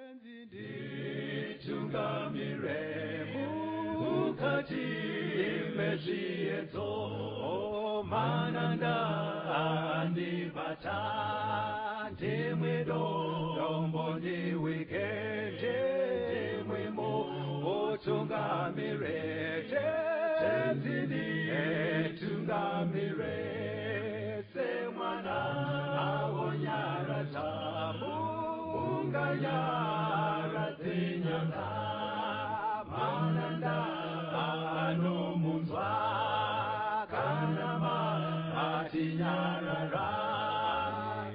Nditungamire mukati mezviedzo, mananda andibata, ndimwe dombo ndiwike, ndimwe mutungamire, Tenzi nditungamire, semwana awonyaradza munganyaradze nyanga, mananda anomunzwa kana matinyarara,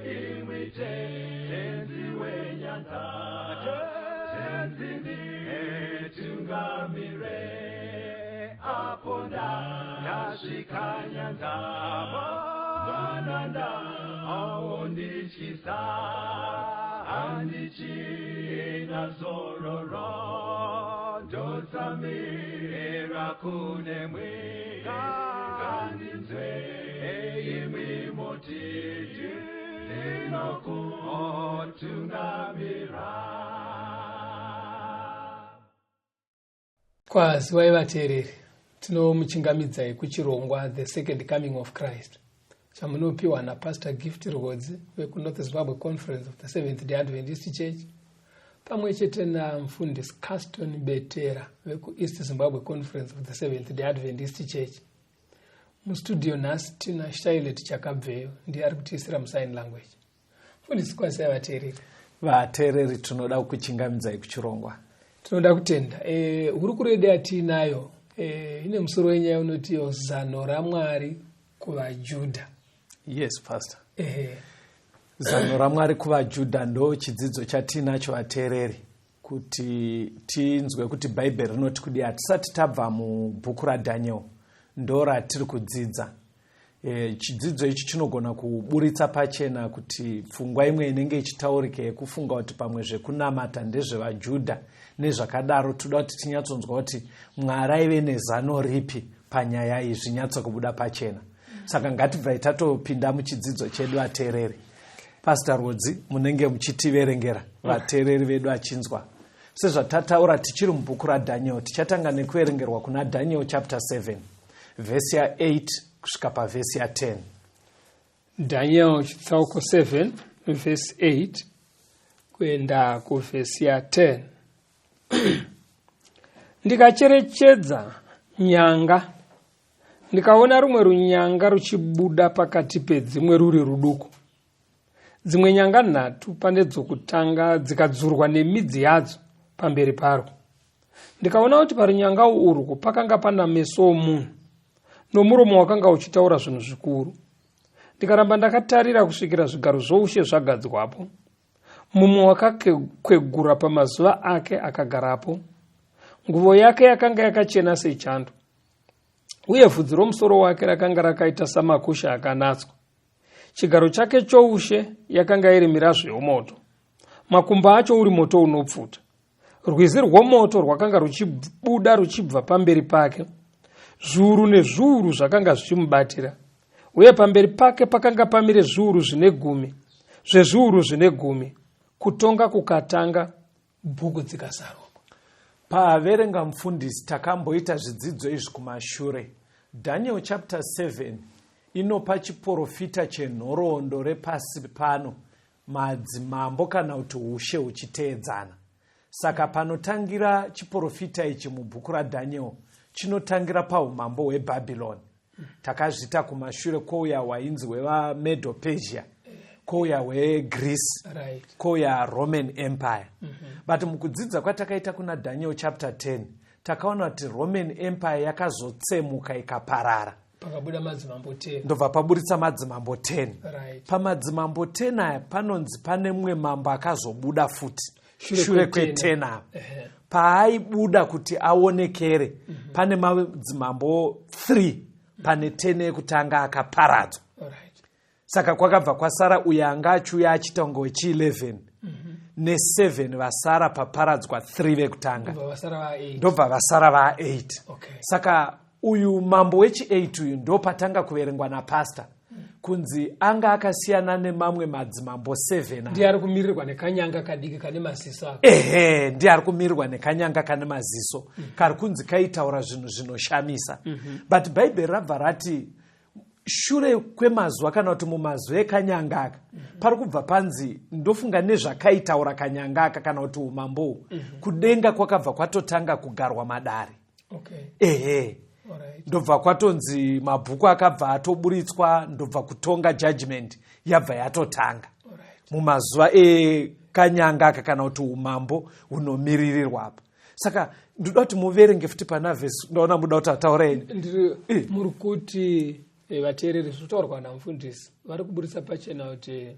imwi Tenzi wenyanga, Tenzi nditungamire, apo ndasvika nyanza, mananda aondityisa, handichina zororo, ndotsamira kunemwi, ngandinzwe imwi moti ndinokutungamira. Kwaziwai vateereri, tinomuchingamidzai kuchirongwa The Second Coming of Christ chamunopiwa naPastor Gift Rwodzi vekuNorth Zimbabwe Conference of the Seventh Day Adventist Church pamwe chete namufundisi Caston Betera vekuEast Zimbabwe Conference of the Seventh Day Adventist Church. Mustudio nhasi tina Shailet Chakabveyo, ndiye ari kutiisira musign language. Mufundisi, kwazisai vateereri. Vateereri, tinoda kukuchingamidzai kuchirongwa. Tinoda kutenda. Hurukuro yedu yatiinayo ine musoro wenyaya unoti zano raMwari kuvaJudha. Yes, Pastor. Zano raMwari kuvaJudha ndo chidzidzo chatiinacho vateereri, kuti tinzwe kuti Bhaibheri rinoti kudii. Hatisati tabva mubhuku raDaniel, ndo ratiri kudzidza. Chidzidzo ichi chinogona kuburitsa pachena kuti pfungwa imwe inenge ichitaurika yekufunga kuti pamwe zvekunamata ndezvevaJudha nezvakadaro, toda kuti tinyatsonzwa kuti Mwari aive nezano ripi panyaya iyi, zvinyatso kubuda pachena. Saka ngatibvai tatopinda muchidzidzo chedu vateereri. Pastor Rwodzi, munenge muchitiverengera vateereri vedu achinzwa. Sezvatataura, tichiri mubhuku raDaniel, tichatanga nekuverengerwa kuna Daniel chapter 7 vhesi ya8 kusvika pavhesi ya10. Daniel chitsauko 7 vhesi 8 kuenda kuvhesi ya10. Ndikacherechedza nyanga, ndikaona rumwe runyanga ruchibuda pakati pedzimwe ruri ruduku. Dzimwe nyanga nhatu pane dzokutanga dzikadzurwa nemidzi yadzo pamberi parwo. Ndikaona kuti parunyanga urwu pakanga pana meso omunhu nomuromo wakanga uchitaura zvinhu zvikuru. Ndikaramba ndakatarira kusvikira zvigaro zvoushe zvagadzwapo. Mumwe wakakwegura pamazuva ake akagarapo. Nguvo yake yakanga yakachena sechando, uye vhudzi romusoro wake rakanga rakaita samakusha akanatswa. Chigaro chake choushe yakanga iri mirazvo yomoto, makumbo acho uri moto unopfuta. Rwizi rwomoto rwakanga ruchibuda ruchibva pamberi pake. Zviuru nezviuru zvakanga zvichimubatira, uye pamberi pake pakanga pamire zviuru zvine gumi zvezviuru zvine gumi. Kutonga kukatanga, bhuku dzikazarurwa. Paverenga mufundisi, takamboita zvidzidzo izvi kumashure. Daniel chapter 7 inopa chiprofita chenhoroondo repasi pano, madzimambo kana kuti ushe huchiteedzana. Saka panotangira chiprofita ichi mubhuku raDaniel chinotangira paumambo hweBhabhironi. Takazviita kumashure, kwouya hwainzi hwevaMedo Persia, kwouya hweGreece, kwouya Roman Empire. But mukudzidza kwatakaita kuna Daniel chapter 10, takaona kuti Roman Empire yakazotsemuka ikaparara. Pakabuda madzimambo 10. Ndobva paburitsa madzimambo 10. Pamadzimambo 10 aya panonzi pane mumwe mambo akazobuda futi shure kwe10 ava. Paaibuda kuti aonekere, pane madzimambo 3 pane 10 ekutanga akaparadzwa. Saka kwakabva kwasara uyo anga achiuya achiita kunge wechi11 ne7 vasara paparadzwa 3 vekutanga, Ndobva vasara va8. Ndobva vasara va8. Saka uyu mambo wechi8 uyu ndo patanga kuverengwa napasta. Kunzi anga akasiyana nemamwe madzimambo 7 aya. Ndiye ari kumirirwa nekanyanga kadiki kane maziso aka. Ehe, ndiye ari kumirirwa nekanyanga kane maziso kari kunzi kaitaura zvinhu zvinoshamisa. But Bhaibheri rabva rati shure kwemazuva, kana kuti mumazuva ekanyanga aka, pari kubva panzi, ndofunga nezvakaitaura kanyanga aka kana kuti umambo uhu, kudenga kwakabva kwatotanga kugarwa madare. Ehe. Ndobva kwatonzi mabhuku akabva atoburitswa, ndobva kutonga, judgment yabva yatotanga mumazuva ekanyanga aka kana kuti umambo hunomiririrwa apa. Saka ndoda kuti muverenge futi pana vhesi, ndaona muda kuti ataura ini. Ndiri muri kuti vateereri, zvinotaurwa namufundisi vari kuburitsa pachena kuti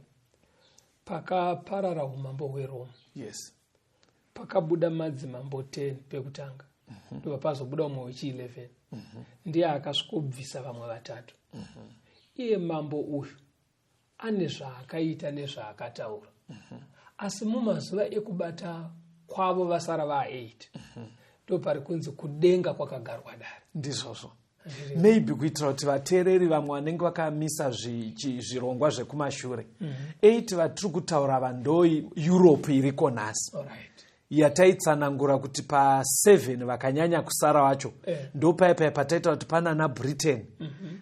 pakaparara umambo hweRoma, pakabuda madzimambo 10 pekutanga, ndobva pazobuda umwe wechi11, ndiye akasvikobvisa vamwe vatatu. Iye mambo uyu ane zvaakaita nezvaakataura, asi mumazuva ekubata kwavo vasara va8, ndo pari kunzi kudenga kwakagarwa dare. Ndizvozvo. Maybe kuitira kuti vateereri vamwe vanenge vakamisa zvirongwa zvekumashure, 8 vatiri kutaura vandoi Europe iriko nhasi, yataitsanangura kuti pa7 vakanyanya kusara vacho, ndo paya paya pataita kuti pana ana Britain,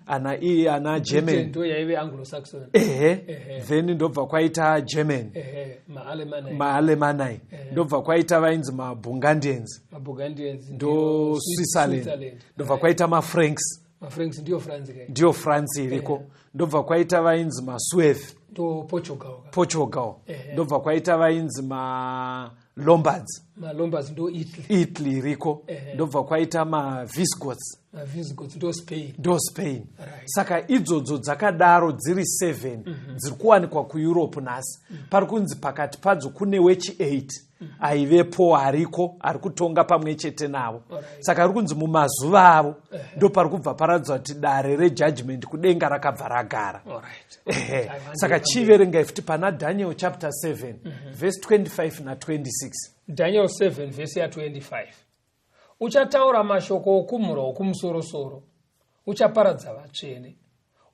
ana ana German. Ndo yaive Anglo-Saxon. Ehe. Ehe. Then ndobva kwaita German, Ehe, maAlemanai. maAlemanai. Ndobva kwaita vainzi maBurgundians. MaBurgundians. Ndo ndiyo Switzerland. Ndobva kwaita maFranks. MaFranks ndiyo France kai. Ndiyo France iriko. Ndobva kwaita vainzi maSuevi. Ndo Portugal ka. Portugal. Ndobva kwaita vainzi maLombards. MaLombards ndo Italy. Italy iriko. Ndobva kwaita maVisigoths. MaVisigoths ndo Spain. Ndo Spain. Saka idzodzo dzakadaro dziri 7 dziri kuwanikwa kuEurope nhasi. Pari kunzi pakati padzo kune wechi8 aivepo, ariko, ari kutonga pamwe chete navo. Saka ari kunzi mumazuva avo ndo pari kubva paradzwa kuti dare rejudgment kudenga rakabva ragara. Ehe. Saka chiverengai futi pana Daniel chapter 7 verse 25 na26. Daniel 7 vhesi ya25: Uchataura mashoko okumhura okumusorosoro, uchaparadza vatsvene,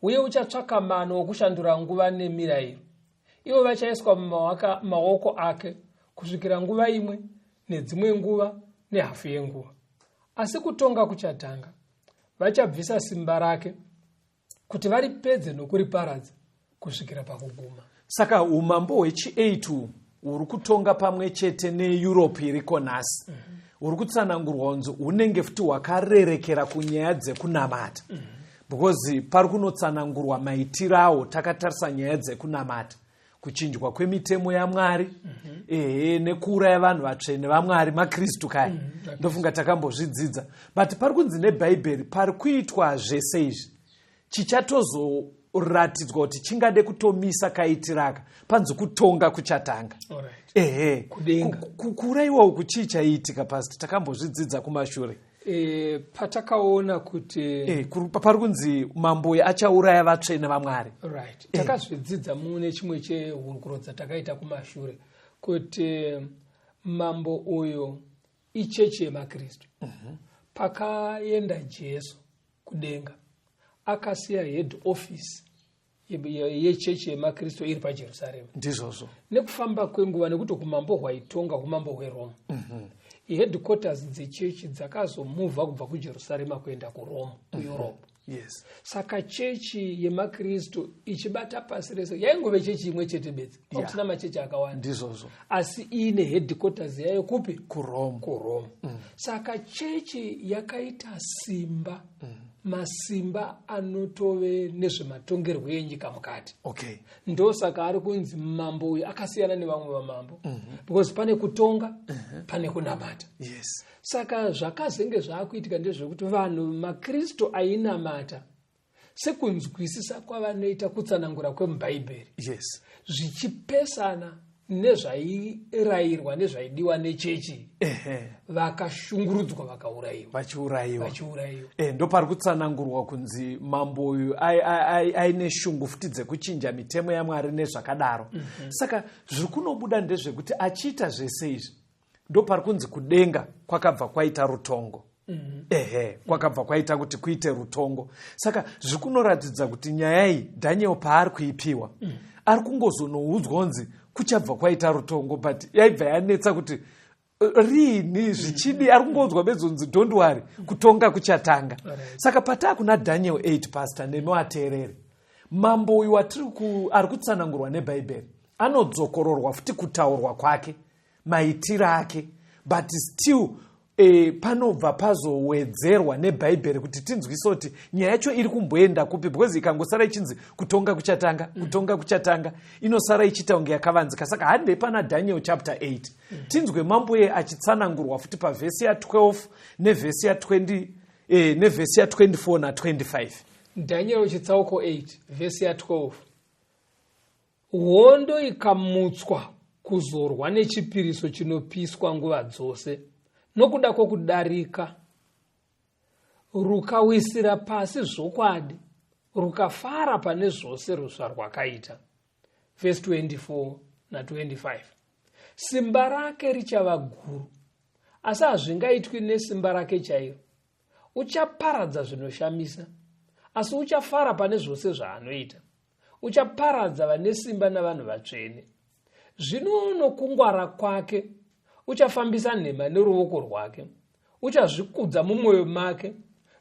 uye uchatsvaka mano okushandura nguva nemirayiro. Ivo vachaiswa mumaoko ake kusvikira nguva imwe nedzimwe nguva nehafu yenguva. Asi kutonga kuchatanga, vachabvisa simba rake kuti varipedze nokuriparadza kusvikira pakuguma. Saka umambo hwechi8 huri kutonga pamwe chete neEurope iriko nhasi huri kutsanangurwa kunzi hunenge futi hwakarerekera kunyaya dzekunamata, because pari kunotsanangurwa maitiro awo takatarisa nyaya dzekunamata, kuchinjwa kwemitemo yaMwari, ehe, nekuuraya vanhu vatsvene vaMwari, maKristu kaya. Ndofunga takambozvidzidza. But pari kunzi neBhaibheri pari kuitwa zvese izvi, chichatozoratidzwa kuti chingade kutomisa kaitiraka, panzi kutonga kuchatanga. Ehe. Kudenga. Kuurayiwa uku chii chaiitika, Pastor? Takambozvidzidza kumashure. Patakaona kuti Pari kunzi mambo uyu achauraya vatsvene vaMwari. Right, takazvidzidza mune chimwe chehurukuro dzatakaita kumashure kuti mambo uyu ichechi yemaKristu. Pakaenda Jesu kudenga, akasiya head office yechechi yemaKristu iri paJerusarema. Ndizvozvo. Nekufamba kwenguva, nekuti umambo hwaitonga umambo hweRoma, headquarters dzechechi dzakazomuvha kubva kuJerusarema kuenda kuRoma, kuEurope. Saka chechi yemaKristu ichibata pasi rese yaingove chechi imwe chete bedzi, kwakusina machechi akawanda. Ndizvozvo. Asi iine headquarters yayo kupi? KuRome. KuRoma. Saka chechi yakaita simba, masimba anotove nezvematongerwo enyika mukati. Ndosaka ari kunzi mambo uyu akasiyana nevamwe vamambo, because pane kutonga, pane kunamata. Saka zvakazenge zvaakuitika ndezvekuti vanhu maKristu ainamata sekunzwisisa kwavanoita kutsanangura kwemubhaibheri, zvichipesana nezvairayirwa nezvaidiwa nechechi, vakashungurudzwa, vakaurayiwa. Vachiurayiwa. Vachiurayiwa. Ndopari kutsanangurwa kunzi mambo uyu aine shungu futi dzekuchinja mitemo yaMwari nezvakadaro. Saka zviri kunobuda ndezvekuti achiita zvese izvi, ndopari kunzi kudenga kwakabva kwaita rutongo. Ehe, kwakabva kwaita kuti kuite rutongo. Saka zviri kunoratidza kuti nyaya iyi Daniel paari kuipiwa, ari kungozonoudzwa kunzi kuchabva kwaita rutongo, but yaibva yanetsa kuti riini, zvichidi. Ari kungoudzwa bedzonzi, "Don't worry, kutonga kuchatanga." Saka pataa kuna Daniel 8, pastor, nemi wateereri, mambo uyu watiri ari kutsanangurwa neBhaibheri anodzokororwa futi kutaurwa kwake, maitiro ake, but still panobva pazowedzerwa neBhaibheri kuti tinzwise kuti nyaya yacho iri kumboenda kupi, because ikangosara ichinzi kutonga kuchatanga, kutonga kuchatanga, inosara ichiita kunge yakavanzika. Saka handei pana Daniel chapter 8, tinzwe mambo ye achitsanangurwa futi pavhesi ya12 nevhesi ya20, nevhesi ya24 na25. Daniel chitsauko 8, vhesi ya12: Hondo ikamutswa kuzorwa nechipiriso chinopiswa nguva dzose nokuda kwokudarika, rukawisira pasi zvokwadi, rukafara pane zvose zvarwakaita. Vhesi 24 na25: Simba rake richava guru, asi hazvingaitwi nesimba rake chairo. Uchaparadza zvinoshamisa, asi uchafara pane zvose zvaanoita. Uchaparadza vane simba navanhu vatsvene. Zvino nokungwara kwake uchafambisa nhema neruoko rwake. Uchazvikudza mumwoyo make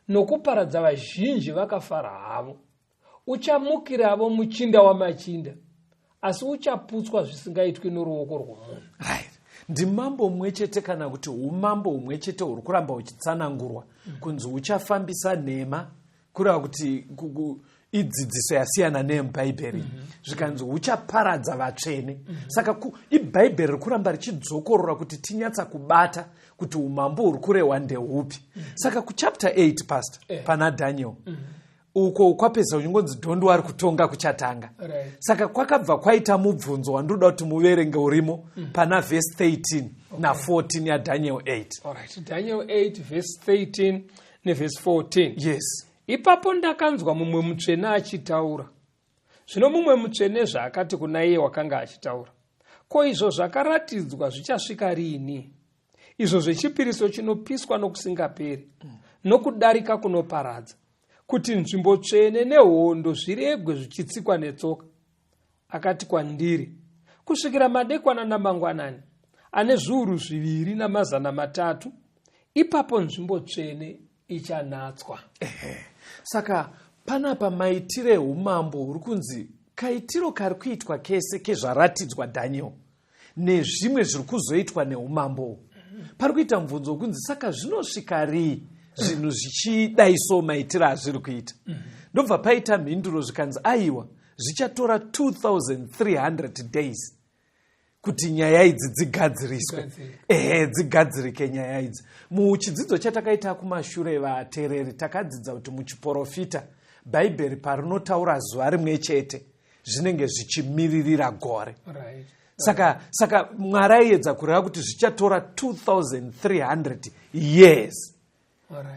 nokuparadza vazhinji vakafara havo. Uchamukiravo muchinda wamachinda, asi uchaputswa zvisingaitwi noruoko rwomunhu. Right, ndimambo mumwe chete kana kuti umambo humwe chete huri kuramba huchitsanangurwa kunzi uchafambisa nhema, kureva kuti idzidziso yasiyana neyemubhaibheri. Zvikanzi huchaparadza vatsvene. Saka ibhaibheri riri kuramba richidzokorora kuti tinyatsa kubata kuti umambo huri kurehwa ndeupi. Saka kuchapter 8, pastor, pana Daniel uko kwapedza uchingonzi, "Don't worry, kutonga kuchatanga." Saka kwakabva kwaita mubvunzo wandinoda kuti muverenge urimo pana vhesi 13 na14 yaDaniel 8. Alright, Daniel 8 vhesi 13 nevhesi 14. Yes. Ipapo ndakanzwa mumwe mutsvene achitaura. Zvino mumwe mutsvene zvaakati kuna iye wakanga achitaura, "Ko izvo zvakaratidzwa zvichasvika riini, izvo zvechipiriso chinopiswa nokusingaperi nokudarika kunoparadza, kuti nzvimbo tsvene nehondo zviregwe zvichitsikwa netsoka?" Akati kwandiri, "Kusvikira madekwana namangwanani ane 2300, ipapo nzvimbo tsvene ichanatswa." Saka panapa maitiro eumambo huri kunzi kaitiro kari kuitwa kese kezvaratidzwa Daniel nezvimwe zviri kuzoitwa neumambo uhu, pari kuita mubvunzo wekunzi, saka zvinosvika rii zvinhu zvichidai so, maitiro azviri kuita? Ndobva paita mhinduro, zvikanzi, aiwa, zvichatora 2300 days kuti nyaya idzi dzigadziriswe. Dzigadzirike. Ehe, dzigadzirike nyaya idzi. Muchidzidzo chatakaita kumashure, vateereri, takadzidza kuti muchiprofita, Bhaibheri parinotaura zuva rimwe chete, zvinenge zvichimiririra gore. Saka Mwari aiedza kureva kuti zvichatora 2300 years,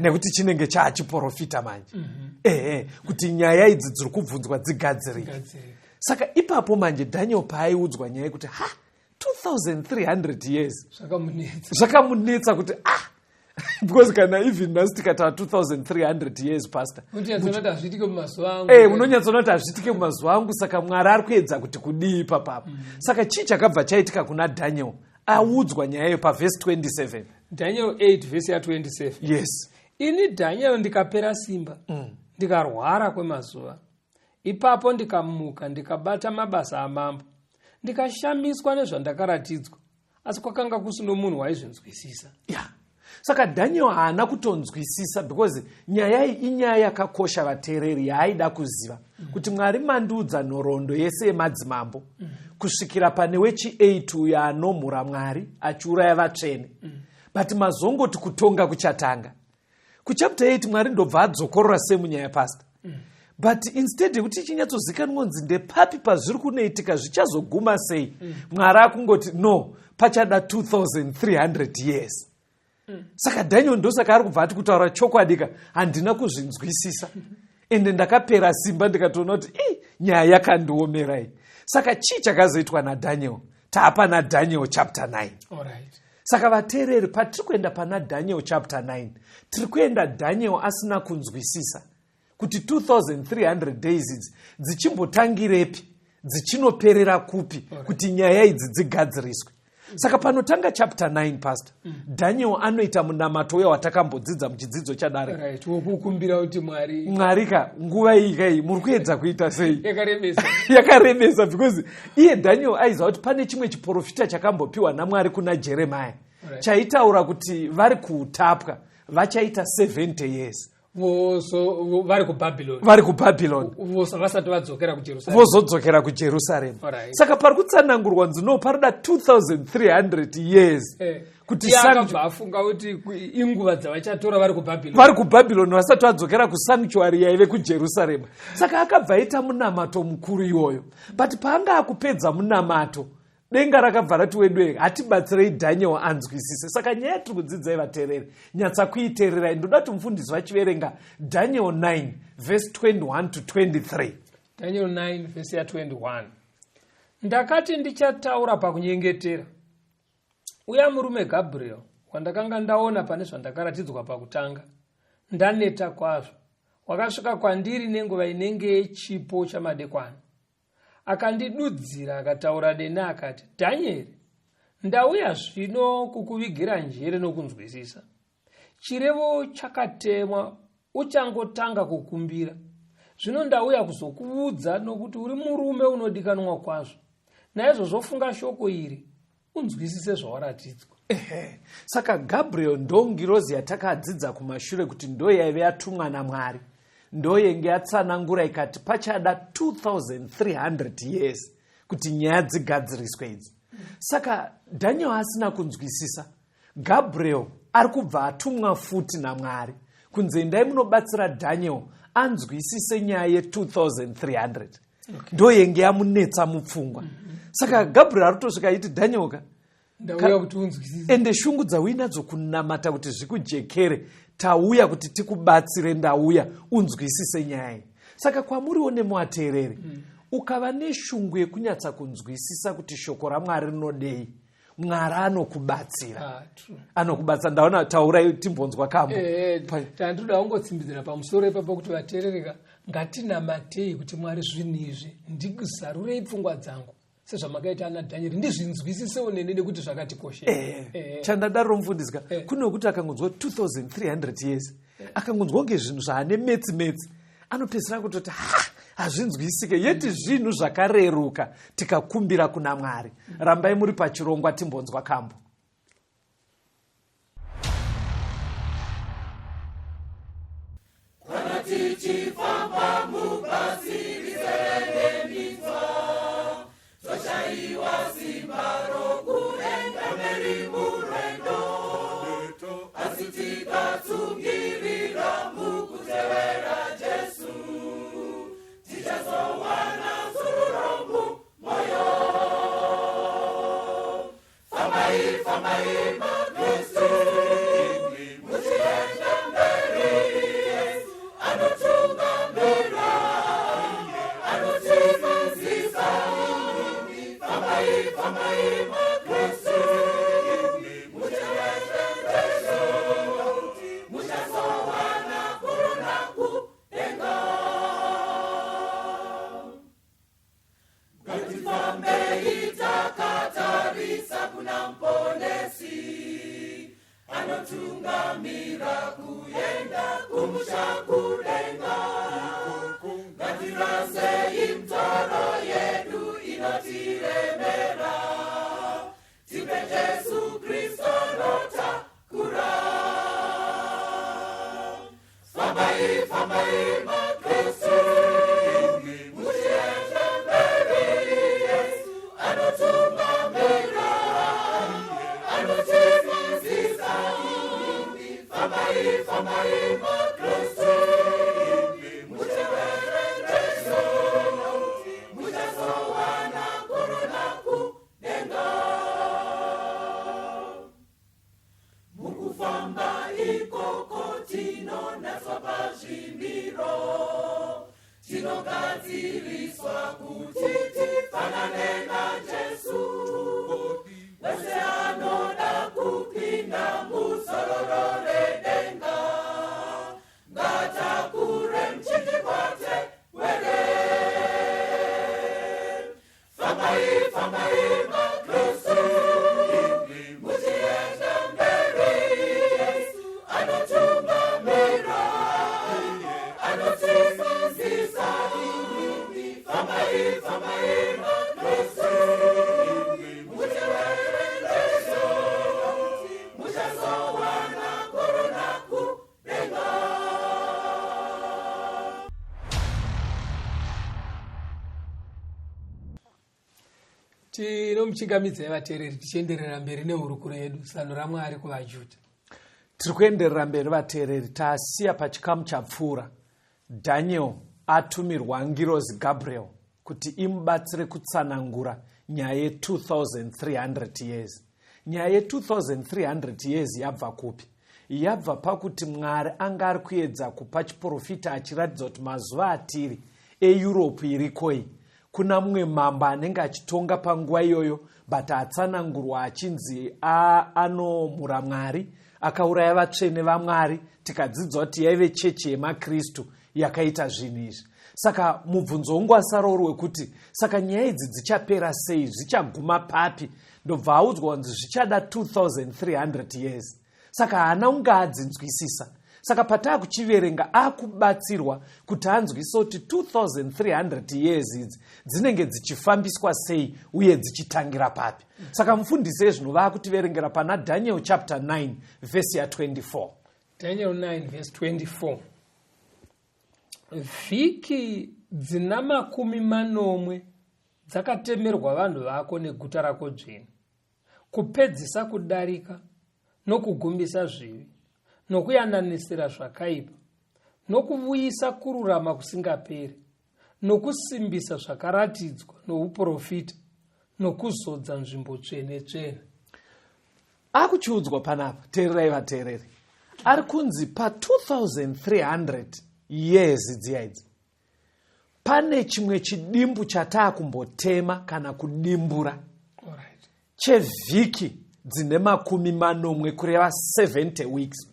nekuti chinenge chaachiprofita manje, ehe, kuti nyaya idzi dziri kubvunzwa dzigadzirike. Gadzirike. Saka ipapo manje Daniel paaiudzwa nyaya yekuti ha, 2300 years, Zvakamunetsa. Zvakamunetsa kuti ah, because kana even nhasi tikataura 2300 years, pastor, Unonyatsoona kuti hazviitike mumazuva angu. Unonyatsoona kuti hazviitike mumazuva angu. Saka Mwari ari kuedza kuti kudii ipapapo? Saka chii chakabva chaitika kuna Daniel audzwa nyaya iyo pavhesi 27? Daniel 8 vhesi ya27. Yes. Ini Daniel ndikapera simba, ndikarwara kwemazuva. Ipapo ndikamuka, ndikabata mabasa amambo, ndikashamiswa nezvandakaratidzwa, asi kwakanga kusino munhu waizvinzwisisa. Ya, saka Daniel haana kutonzwisisa, because nyaya iyi inyaya yakakosha, vateereri, yaaida kuziva kuti Mwari mandiudza nhoroondo yese yemadzimambo kusvikira pane wechi8 uyo anomhura Mwari achiuraya vatsvene, but mazongoti kutonga kuchatanga. Kuchapter 8 Mwari ndobva adzokorora semunyaya, pastor, but instead yekuti ichinyatsozikanwa kunzi ndepapi pazviri kunoitika, zvichazoguma sei, Mwari akungoti, "No, pachada 2300 years." Saka Daniel ndosaka ari kubva ati, "Kutaura chokwadika, handina kuzvinzwisisa, ende ndakapera simba, ndikatoona kuti i nyaya yakandiomerai." Saka chii chakazoitwa naDaniel? Taapa naDaniel chapter 9. Alright. Saka vateereri, patiri kuenda pana Daniel chapter 9, tiri kuenda Daniel asina kunzwisisa kuti 2300 days idzi dzichimbotangirepi, dzichinoperera kupi, kuti nyaya idzi dzigadziriswe. Saka panotanga chapter 9, pastor, Daniel anoita munamato uya watakambodzidza muchidzidzo chadarika. Right, wokukumbira kuti Mwari, Mwari ka, nguva iyi kai muri kuedza kuita sei? Yakaremesa. Yakaremesa, because iye Daniel aiziva kuti pane chimwe chiprofita chakambopiwa naMwari kuna Jeremia chaitaura kuti vari kuutapwa vachaita 70 years. Vari kuBhabhiloni. Vari kuBhabhiloni. Vasati vadzokera kuJerusarema. Vozodzokera kuJerusarema. Saka pari kutsanangurwa nzi no, parida 2300 years kuti Iye akabva afunga kuti inguva dzavachatora vari kuBhabhiloni. Vari kuBhabhiloni vasati vadzokera kusanctuary yaive kuJerusarema. Saka akabva aita munamato mukuru iwoyo, but paanga akupedza munamato, denga rakabva rati, "Wedu, hatibatsirei Daniel anzwisise." Saka nyaya yatiri kudzidzai, vateereri, nyatsa kuiteererai. Ndoda kuti mufundisi vachiverenga Daniel 9 verse 21 to 23. Daniel 9 vhesi ya21: "Ndakati ndichataura pakunyengetera, uya murume Gabriel wandakanga ndaona pane zvandakaratidzwa pakutanga ndaneta kwazvo, wakasvika kwandiri nenguva inenge yechipo chamadekwana. Akandidudzira, akataura neni akati, 'Dhanieri, ndauya zvino kukuvigira njere nokunzwisisa. Chirevo chakatemwa uchangotanga kukumbira. Zvino ndauya kuzokuudza, nokuti uri murume unodikanwa kwazvo. Naizvozvo funga shoko iri, unzwisise zvawaratidzwa.'" Ehe. Saka Gabriel ndo ngirozi yatakadzidza kumashure kuti ndo yaive yatumwa naMwari, ndo yenge yatsanangura ikati pachada 2300 years kuti nyaya dzigadziriswe idzi. Saka Daniel asina kunzwisisa, Gabriel ari kubva atumwa futi naMwari kunzi, "Endai munobatsira Daniel anzwisise nyaya ye2300." Ndo yenge yamunetsa mupfungwa. Saka Gabriel ari kutosvika aiti, "Daniel ka, ndauya kuti unzwisise." Ende shungu dzauinadzo kunamata kuti zvikujekere, tauya kuti tikubatsire, ndauya unzwisise nyaya iyi. Saka kwamuriwo nemuateereri, ukava neshungu yekunyatsa kunzwisisa kuti shoko raMwari rinodei, Mwari anokubatsira. Ah, true. Anokubatsira. Ndaona taurai, timbonzwa kambo. Tandoda kungotsimbidzira pamusoro ipapo kuti vateerereka, ngatinamatei kuti, "Mwari, zvinhu izvi ndizarurei pfungwa dzangu sezvamakaita ana Dhanieri, ndizvinzwisisewo neni, nekuti zvakatikoshera." Chandadaro, mufundisi ka, kune wekuti akangonzwa 2300 years, akangonzwa kunge zvinhu zvaane metsi metsi, anopedzisira kutoti, "Ha, hazvinzwisike," yeti zvinhu zvakareruka tikakumbira kuna Mwari. Rambai muri pachirongwa, timbonzwa kambo. Tichifamba mubhazi rizere neminzwa, toshayiwa simba rokuenda mberi murwendo, asi tikatsungirira mukutevera Jesu, tichazowana zororo mumwoyo. Fambai, fambai, maKristu, muchienda mberi. Yesu anotungamira, anotidzidzisa. Fambai, fambai, maKristu, muchitevera Jesu, muchazowana kurona kudenga. Ngatifambei takatarisa kuna Muponesi, anotungamira kuenda kumusha kudenga. Ngatirasei mitoro yedu inotiremera, tipe Jesu Kristu rotakura. Fambai, fambai, maKristu, muchienda mberi. Yesu anotungamira, anotidzidzisa. Fambai, fambai, maKristu, mutevere Jesu, muchazowana kurona kudenga. Mukufamba ikoko tinonatswa pazvimiro, tinogadziriswa kuti tifanane naJesu. Wese anoda. Tinomuchingamidzai vateereri, tichienderera mberi nehurukuro yedu, zano raMwari kuvaJudha. Tiri kuenderera mberi vateereri, tasiya pachikamu chapfuura. Daniel atumirwa ngirozi Gabriel kuti imubatsire kutsanangura nyaya ye2300 years. Nyaya ye2300 years yabva kupi? Yabva pakuti Mwari anga ari kuedza kupa chiprofita achiratidza kuti mazuva atiri eEurope irikoi, kuna mumwe mambo anenge achitonga panguva iyoyo, but atsanangurwa achinzi anomhura Mwari, akauraya vatsvene vaMwari. Tikadzidza kuti yaive chechi yemaKristu yakaita zvinhu izvi. Saka mubvunzo wangu wasara uri wekuti, saka nyaya idzi dzichapera sei? Zvichaguma papi? Ndobva audzwa kunzi zvichada 2300 years. Saka haana kunge adzinzwisisa. Saka pataakuchiverenga, akubatsirwa kuti anzwise kuti 2300 years idzi dzinenge dzichifambiswa sei uye dzichitangira papi. Saka mufundisi, ezvino vaakutiverengera pana Daniel chapter 9 vhesi ya24. Daniel 9 verse 24: Vhiki dzina 70 dzakatemerwa vanhu vako neguta rako dzvene, kupedzisa kudarika nokugumisa zvivi, nokuyananisira zvakaipa, nokuvuyisa kururama kusingaperi, nokusimbisa zvakaratidzwa nouprofita, nokuzodza nzvimbo tsvene tsvene. Akuchiudzwa panapa, teererai vateereri, ari kunzi pa2300 years dziya idzi pane chimwe chidimbu chataakumbotema kana kudimbura chevhiki dzine 70, kureva 70 weeks,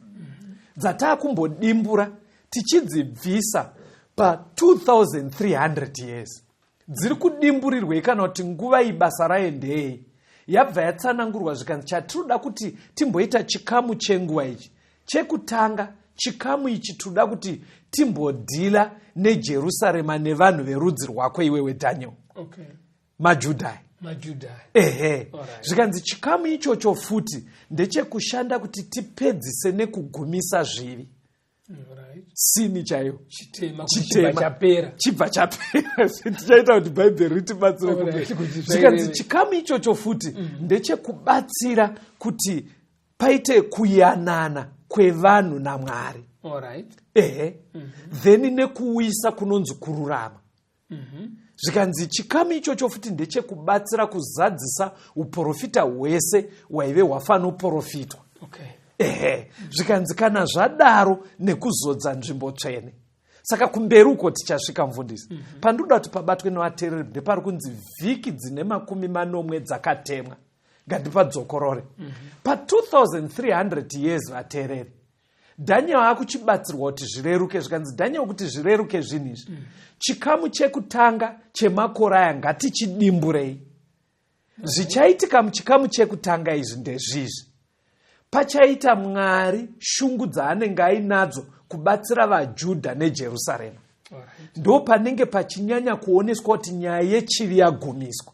dzataakumbodimbura tichidzibvisa pa2300 years. Dziri kudimburirwei, kana kuti nguva iyi basa rayo ndeyei? Yabva yatsanangurwa, zvikanzi chatinoda kuti timboita chikamu chenguva ichi chekutanga, chikamu ichi tinoda kuti timbodhila neJerusarema nevanhu verudzi rwako iwewe Daniel, maJudhai. Majudhai. Ehe. Zvikanzi chikamu ichocho futi ndechekushanda kuti tipedzise nekugumisa zvivi, sini chaiyo. Chitema. Chitema. Chibva chapera. Chibva chapera. Tichaita kuti Bhaibheri ritibatsire kumberi. Kuti Zvikanzi zvaireve. chikamu ichocho futi ndechekubatsira kuti paite kuyanana kwevanhu naMwari. Ehe, then nekuuyisa kunonzi kururama. Zvikanzi chikamu ichocho futi ndechekubatsira kuzadzisa uprofita hwese hwaive hwafanoprofitwa. Ehe, zvikanzi kana zvadaro nekuzodza nzvimbo tsvene. Saka kumberi uko tichasvika, mufundisi. Pandinoda kuti pabatwe nevateereri ndepari kunzi vhiki dzine 70 dzakatemwa. Ngatipadzokorore. Pa2300 years, vateereri, Daniel akuchibatsirwa kuti zvireruke. Zvikanzi, Daniel, kuti zvireruke zvinhu izvi, chikamu chekutanga chemakore aya ngatichidimburei. Zvichaitika muchikamu chekutanga izvi ndezvizvi: pachaita Mwari shungu dzaanenge ainadzo kubatsira vaJudha neJerusarema. Ndo panenge pachinyanya kuoneswa kuti nyaya yechivi yagumiswa.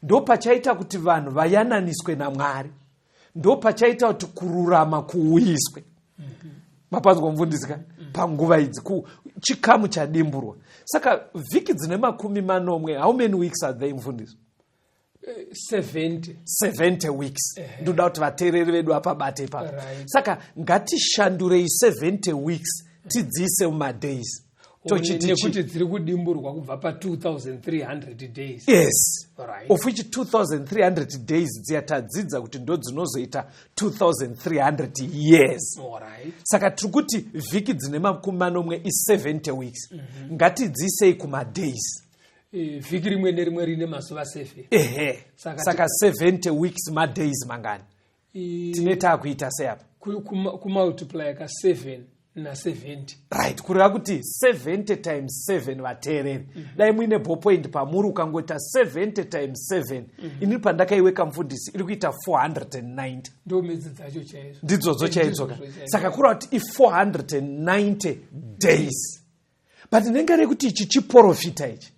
Ndo pachaita kuti vanhu vayananiswe naMwari. Ndo pachaita kuti kururama kuuyiswe. Mapanzwa, mufundisi ka? Panguva idzi chikamu chadimburwa. Saka vhiki dzine 70, how many weeks are they, mufundisi? 70. 70 weeks. Ndoda kuti vateereri vedu apabate ipapo. Saka ngatishandurei 70 weeks, tidziise mumadays. Tochiti Nekuti dziri kudimburwa kubva pa2300 days. Yes. Of which 2300 days dziya tadzidza kuti ndo dzinozoita 2300 years. Saka tiri kuti vhiki dzine 70 i70 weeks. Ngatidziisei kumadays. Vhiki rimwe nerimwe rine mazuva 7. Ehe. Saka Saka 70 weeks madays mangani? Tine taakuita sei apa? Kumultiply ka7 na70. Right, kureva kuti 70 times 7. Vateereri, dai muine ballpoint pamuri, ukangoita 70 times 7, inini pandakaiweka, mufundisi, iri kuita 490. Ndo medzi dzacho chaizvo. Ndidzodzo chaidzoka. Ndidzodzo chaizvo. Saka kureva kuti i490 days, but ndinenge rekuti ichi chiprofita ichi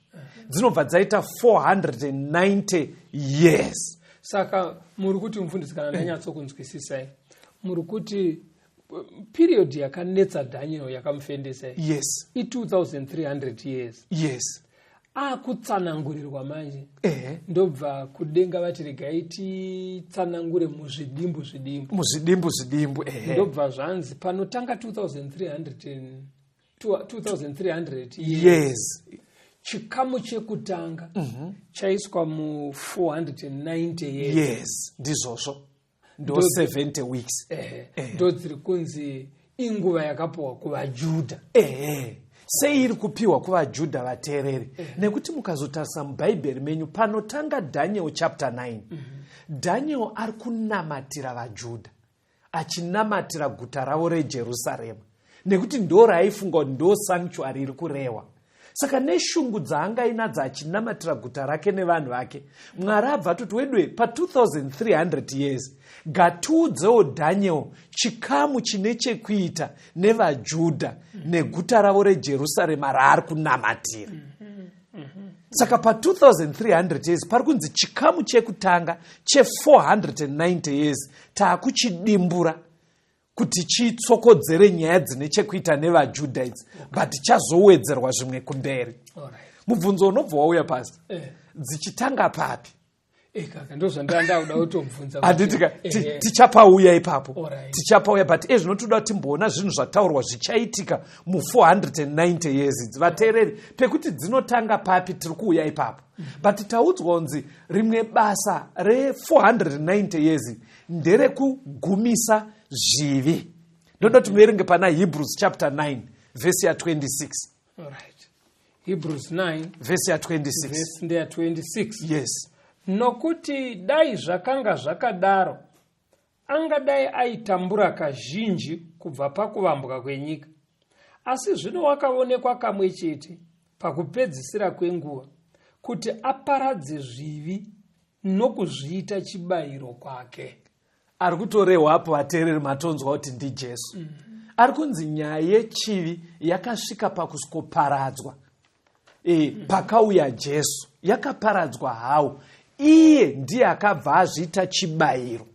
dzinobva dzaita 490 years. Saka muri kuti, mufundisi, kana ndanyatsokunzwisisai, muri kuti period yakanetsa Daniel, yakamufendesai, i2300 years. Yes. Akutsanangurirwa manje. Ehe. Ndobva kudenga vati, regai titsanangure muzvidimbu zvidimbu. Muzvidimbu zvidimbu, ehe. Ndobva zvanzi panotanga 2300 years, Yes. chikamu chekutanga chaiswa mu490 years. Yes, ndizvozvo, ndo 70 weeks. Ehe, ndo dziri kunzi inguva yakapiwa kuvaJudha. Ehe, sei iri kupiwa kuvaJudha, vateereri? Nekuti mukazotarisa mubhaibheri menyu panotanga Daniel chapter 9, Daniel ari kunamatira vaJudha, achinamatira guta ravo reJerusarema, nekuti ndo raaifunga kuti ndo sanctuary iri kurehwa. Saka neshungu dzaanga inadzo achinamatira guta rake nevanhu vake, Mwari abva atoti, wedwe, pa2300 years ngatiudzewo Daniel chikamu chine chekuita nevaJudha neguta ravo reJerusarema raari kunamatira. Saka pa2300 years pari kunzi chikamu chekutanga che490 years taakuchidimbura kuti chitsokodzere nyaya dzine chekuita nevaJudha idzi, but chazowedzerwa zvimwe kumberi. Mubvunzo unobva wauya pasi, dzichitanga papi? Kaka, ndo zvandanga kuda kutobvunza. Handitika tichapauya ipapo. Tichapauya, but ezvino toda kuti timboona zvinhu zvataurwa zvichaitika mu490 years idzi, vateereri. Pekuti dzinotanga papi, tiri kuuya ipapo, but taudzwa kunzi rimwe basa re490 years nderekugumisa zvivi. Ndoda kuti muverenge pana Hebrews chapter 9 vhesi ya26. Alright. Hebrews 9. Vhesi ya26. Vhesi ndeya26. Yes. Nokuti dai zvakanga zvakadaro, angadai aitambura kazhinji kubva pakuvambwa kwenyika. Asi zvino wakaonekwa kamwe chete pakupedzisira kwenguva kuti aparadze zvivi nokuzviita chibayiro kwake. Ari kutorehwapo, vateereri, matonzwa kuti ndiJesu. Ari kunzi nyaya yechivi yakasvika pakusikoparadzwa pakauya Jesu. Yakaparadzwa hawo, iye ndiye akabva azviita chibayiro.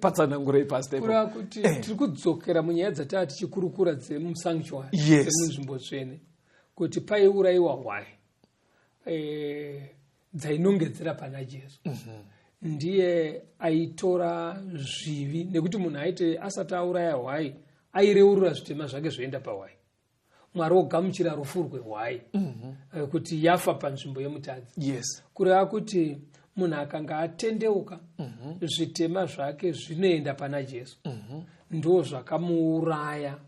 Patsanangurei, pastor. Kureva kuti tiri kudzokera munyaya dzataa tichikurukura dzemusanctuary, dzemunzvimbo tsvene, kuti paiurayiwa hwai dzainongedzera pana Jesu. Ndiye aitora zvivi, nekuti munhu aiti asati auraya hwai aireurura zvitema zvake zvoenda pahwai, Mwari wogamuchira rufu rwehwai kuti yafa panzvimbo yemutadzi. Kureva kuti munhu akanga atendeuka, zvitema zvake zvinoenda pana Jesu, ndo zvakamuuraya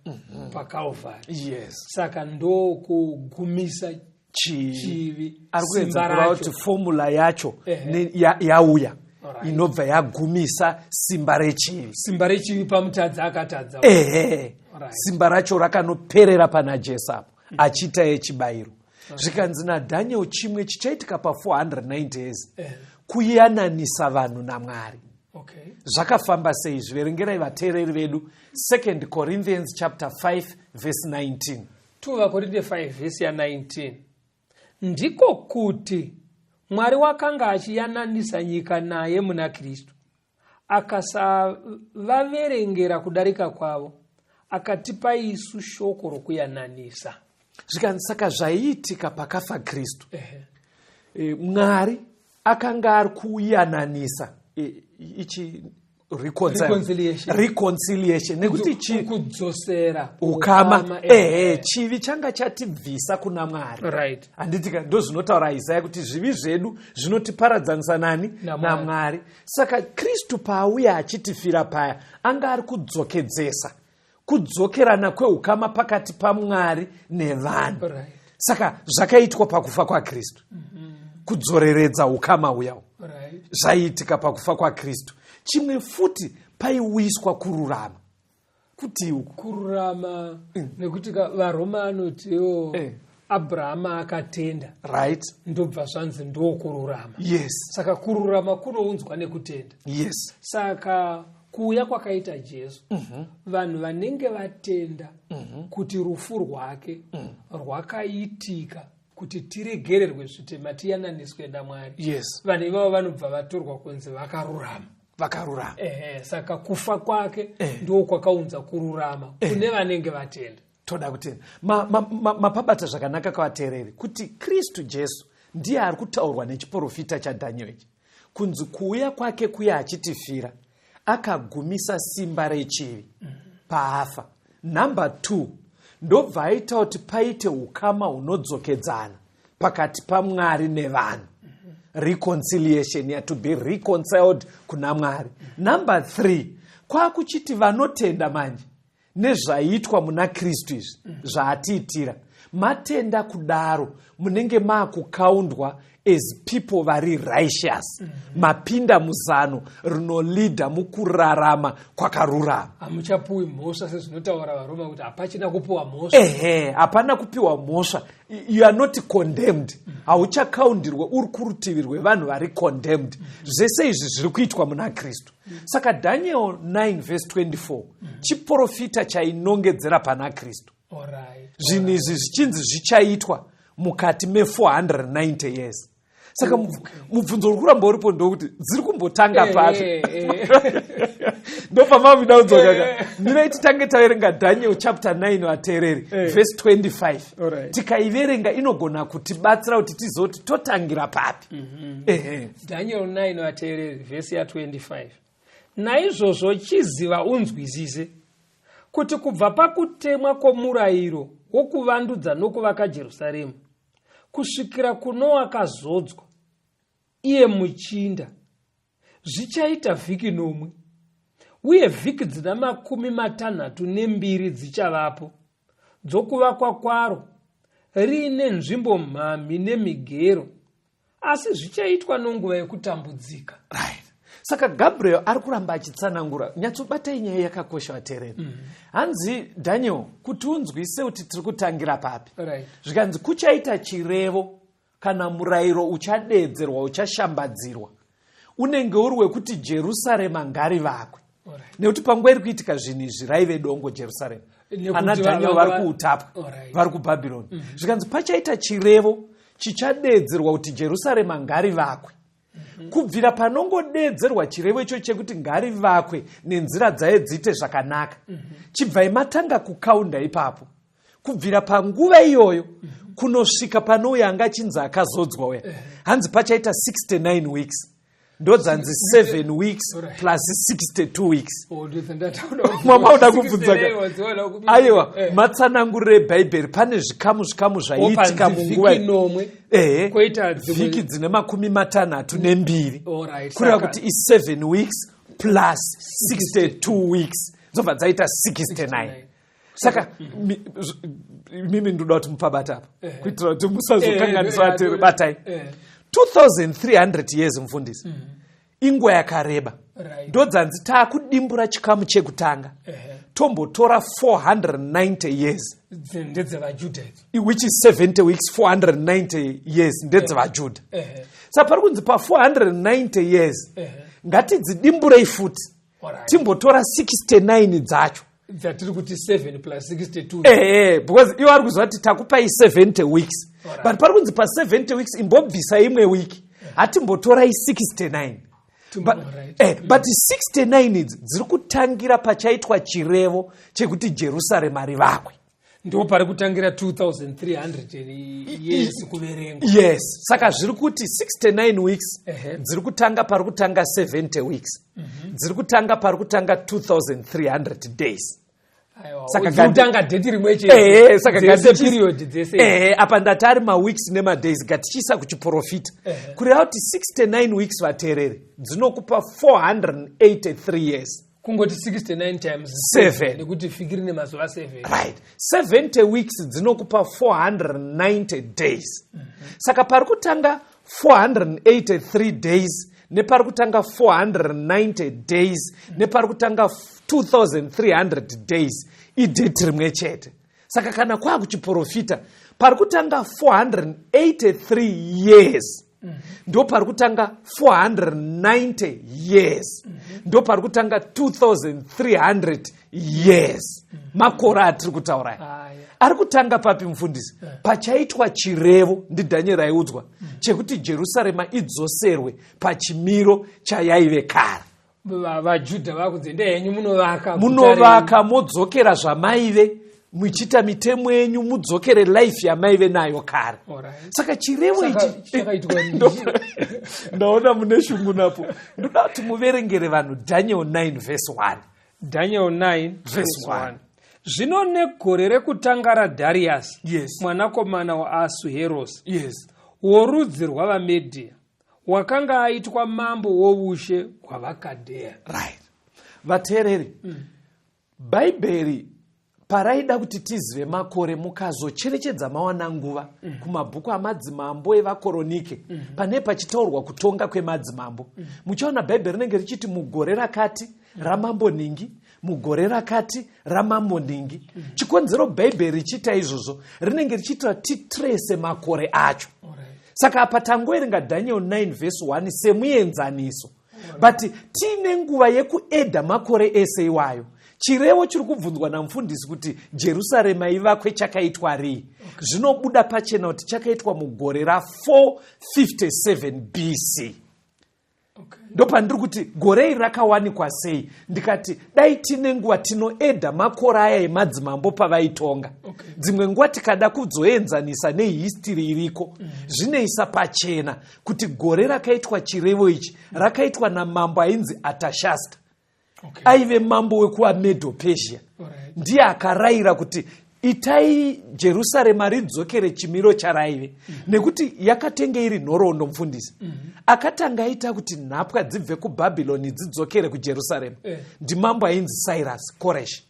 paKalvari. Saka ndokugumisa chivi. Chivi. Ari kuedza Simba kureva racho. kuti formula yacho yauya inobva yagumisa simba rechivi. Simba rechivi pamutadzi akatadza. Ehe. Simba racho rakanoperera pana Jesu apo achiita yechibayiro. Zvikanzi naDaniel chimwe chichaitika pa490 years kuyananisa vanhu naMwari. Zvakafamba sei? Zviverengerai vateereri vedu 2 Corinthians chapter 5 verse 19. 2 vaKorinte 5 vhesi ya19: ndiko kuti Mwari wakanga achiyananisa nyika naye muna Kristu, akasavaverengera kudarika kwavo, akatipa isu shoko rokuyananisa. Zvikanzi saka zvaiitika pakafa Kristu, Mwari akanga ari kuyananisa, ichi Reconciliation. Reconciliation, nekuti Kudzosera ukama. Ehe, chivi changa chatibvisa kuna Mwari. Handitika ndo zvinotaura Isaya kuti zvivi zvedu zvinotiparadzanisa nani? NaMwari. NaMwari. Saka Kristu paauya achitifira paya, anga ari kudzokedzesa kudzokerana kweukama pakati paMwari nevanhu. Saka zvakaitwa pakufa kwaKristu kudzoreredza ukama uyawo. Zvaiitika pakufa kwaKristu. Chimwe futi, paiuyiswa kururama. Kuti uku Kururama, nekuti vaRoma anotiwo Abrahama akatenda, ndobva zvanzi ndokururama. Saka kururama kunounzwa nekutenda. Saka kuuya kwakaita Jesu, vanhu vanenge vatenda kuti rufu rwake rwakaitika kuti tiregererwe zvitema, tiyananiswe naMwari, vanhu ivavo vanobva vatorwa kunzi vakarurama. Vakarurama. Ehe, saka kufa kwake ndo kwakaunza kururama kune vanenge vatenda. Toda kutenda. Mapabata zvakanaka kwavateereri kuti Kristu Jesu ndiye ari kutaurwa nechiprofita chaDhaniel ichi, kunzi kuuya kwake kuya achitifira akagumisa simba rechivi paafa. Number 2, ndobva aita kuti paite ukama hunodzokedzana pakati paMwari nevanhu. Reconciliation, ya to be reconciled kuna Mwari. Number 3, kwakuchiti vanotenda manje nezvaitwa muna Kristu izvi zvaatiitira, matenda kudaro munenge maakukaundwa as people vari righteous. Mapinda muzano rinolidha mukurarama kwakarurama. Hamuchapuwi mhosva, sezvinotaura vaRoma kuti hapachina kupiwa mhosva. Ehe, hapana kupiwa mhosva. You are not condemned. Hauchakaundirwe uri kurutivi rwevanhu vari condemned. Zvese izvi zviri kuitwa muna Kristu. Saka Daniel 9 verse 24 chiprofita chainongedzera pana Kristu. Zvinhu izvi zvichinzi zvichaitwa mukati me490 years. Saka mubvunzo uri kuramba uripo ndokuti dziri kumbotanga papi? Ndopamavida kudzoka. Mirai titange taverenga Daniel chapter 9, vateereri, verse 25. Tikaiverenga inogona kutibatsira kuti tizoti totangira papi. Ehe. Daniel 9, vateereri, vhesi ya25: "Naizvozvo chiziva unzwisise kuti kubva pakutemwa kwomurayiro wokuvandudza nokuvaka Jerusarema kusvikira kuno wakazodzwa, iye muchinda, zvichaita vhiki 7, uye vhiki dzina 62 dzichavapo dzokuvakwa kwaro riine nzvimbo mhami nemigero, asi zvichaitwa nonguva yekutambudzika." Right, saka Gabriel ari kuramba achitsanangura. Nyatsobatai nyaya yakakosha, vateereri. Hanzi, Daniel, kuti unzwise kuti tiri kutangira papi, zvikanzi kuchaita chirevo kana murayiro uchadeedzerwa, uchashambadzirwa, unenge uri wekuti Jerusarema ngarivakwe. Nekuti panguva iri kuitika zvinhu izvi raive dongo Jerusarema. Nekuti ana Daniel vari kuutapwa, vari kuBhabhironi. Zvikanzi pachaita chirevo chichadeedzerwa kuti Jerusarema ngarivakwe. Kubvira panongodeedzerwa chirevo icho chekuti ngarivakwe nenzira dzayo dziite zvakanaka, chibvai matanga kukaunda ipapo. Kubvira panguva iyoyo kunosvika panouya anga achinzi akazodzwa uya, hanzi pachaita 69 weeks. Ndodzanzi 7 weeks plus 62 weeks. Oh, ndozvandataura. Mama uda kubvunza. 69 wadziona kupi? Aiwa, matsananguriro ebhaibheri, pane zvikamu zvikamu zvaiitika Opanzi munguva vhiki 7, ehe, kwoita dzimwe vhiki dzine 62. Kureva kuti i7 weeks plus 62 weeks dzobva dzaita 69. Saka mimi ndoda kuti mupabata apa kuitira kuti musazokanganisa vateereri. Batai. 2300 years, mufundisi, inguva yakareba. Ndodzanzi taakudimbura chikamu chekutanga, tombotora 490 years. NdedzevaJudha idzo. Which is 70 weeks, 490 years ndedzevajudha. Saka pari kunzi pa490 years ngatidzidimburei futi, timbotora 69 dzacho. Dzatiri kuti 7 plus 62. Ehe, because iwo ari kuziva kuti takupai 70 weeks, but pari kunzi pa70 weeks imbobvisa imwe wiki, hatimbotorai 69. But 69 idzi dziri kutangira pachaitwa chirevo chekuti Jerusarema rivakwe. Ndo pari kutangira 2300 years kuverengwa. Yes, saka zviri kuti 69 weeks dziri kutanga pari kutanga 70 weeks, dziri kutanga pari kutanga 2300 days. Aiwa, Saka dziri kutanga date rimwe chete. Ehe, saka Dzese period dzese. Ehe, apa ndati ari maweeks nemadays, ngatichiisa kuchiprofita. Kureva kuti 69 weeks, vateereri, dzinokupa 483 years. Kungoti 69 times Seven. Nekuti vhiki rine mazuva 7. Right, 70 weeks dzinokupa 490 days. Saka pari kutanga 483 days nepari kutanga 490 days nepari kutanga 2300 days idate rimwe chete. Saka kana kwaakuchiprofita, pari kutanga 483 years ndo pari kutanga 490 years, ndo pari kutanga 2300 years. Makore atiri kutaura aya Aya. ari kutanga papi, mufundisi? Pachaitwa chirevo ndiDhanieri aiudzwa chekuti Jerusarema idzoserwe pachimiro chayaive kare. VaJudha vakunzi, "Enda henyu munovaka guta Munovaka, modzokera zvamaive." Muchiita mitemo yenyu, mudzokere life yamaive nayo kare. Saka chirevo ichi ndaona mune shungu napo. Ndoda kuti muverengere vanhu Daniel 9 verse 1. Daniel 9 verse 1. Zvino negore rekutanga raDhariasi, mwanakomana waAsuherosi, worudzi rwavaMedhia, wakanga aitwa mambo woushe hwavaKadhea. Right. Vateereri, Bhaibheri paraida kuti tizive makore, mukazocherechedza mawana nguva kumabhuku amadzimambo evakoronike, pane pachitaurwa kutonga kwemadzimambo, muchaona Bhaibheri rinenge richiti mugore rakati ramambo ningi, mugore rakati ramambo ningi. Chikonzero Bhaibheri richiita izvozvo, rinenge richiitira titrese makore acho. Saka apa tangoerenga Daniel 9 vhesi 1 semuenzaniso, but tiine nguva yekuedha makore ese iwayo. Chirevo chiri kubvunzwa namufundisi kuti Jerusarema ivakwe chakaitwa rii, zvinobuda pachena kuti chakaitwa mugore ra457 BC. Ndopandiri kuti gore iri rakawanikwa sei. Ndikati dai tine nguva tinoedha makore aya emadzimambo pavaitonga. Dzimwe nguva tikada kudzoenzanisa nehistory iriko, zvinoisa pachena kuti gore rakaitwa chirevo ichi rakaitwa namambo ainzi Atashasta. Aive mambo wekuvaMedo Persia. Ndiye akarayira kuti itai Jerusarema ridzokere chimiro charaive, nekuti yakatenge iri nhoroondo. Mufundisi, akatanga aita kuti nhapwa dzibve kuBhabhironi dzidzokere kuJerusarema ndimambo ainzi Cyrus, Koresh.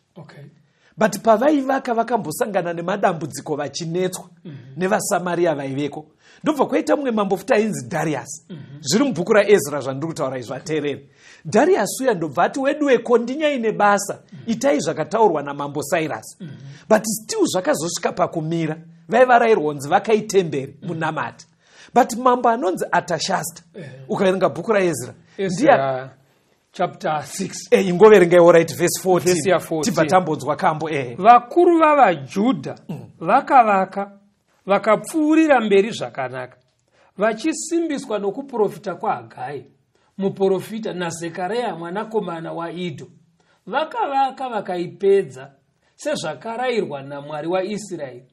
But pavaivaka vakambosangana nemadambudziko, vachinetswa nevaSamariya vaiveko. Ndobva kwaita mumwe mambo futi ainzi Dharius. Zviri mubhuku raEzra zvandiri kutaura izvo, ateereri. Dharius uya ndobva ati, "Weduweko, ndinyaine basa, itai zvakataurwa namambo Cyrus." But still zvakazosvika pakumira. Vaivarayirwa kunzi vakai temberi munamati, but mambo anonzi Atashasta, ukaverenga bhuku raEzra, ndiye Ezra chapter 6. Ingoverengaiwo, right, verse 14. Verse ya 14. Tibva tambonzwa kambo, ehe. Vakuru vavaJudha vakavaka, vakapfuurira mberi zvakanaka, vachisimbiswa nokuprofita kwaHagai muprofita naZekaria mwanakomana waIdho. Vakavaka vakaipedza sezvakarayirwa naMwari waIsraeri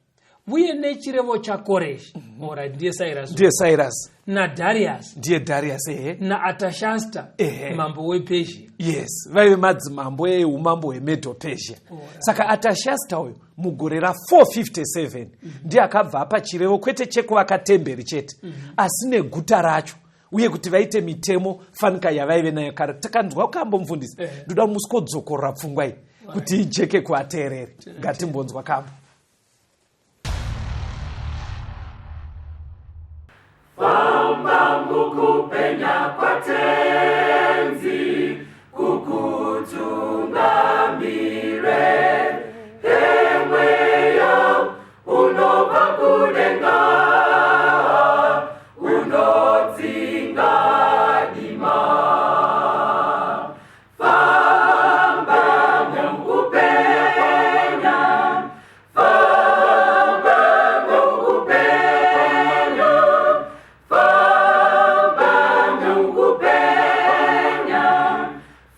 uye nechirevo chaKoreshi. Alright, ndiye Cyrus. Ndiye Cyrus. NaDharius. Ndiye Dharius, ehe. NaAtashasta, mambo wePezhia. Yes, vaive madzimambo eumambo hweMedo Persia. Saka Atashasta uyu mugore ra457 ndiye akabva apa chirevo, kwete chekuvaka temberi chete, asi neguta racho, uye kuti vaite mitemo fanika yavaive nayo kare. Takanzwa kambo, mufundisi. Ndoda musikodzokorora pfungwa iyi kuti ijeke kuvateereri. Ngatimbonzwa kambo. Famba mukupenya kwaTenzi, kukutungamire. Emweya unobva kudenga unodzinga dima. Famba mukupenya, famba mukupenya, famba mukupenya,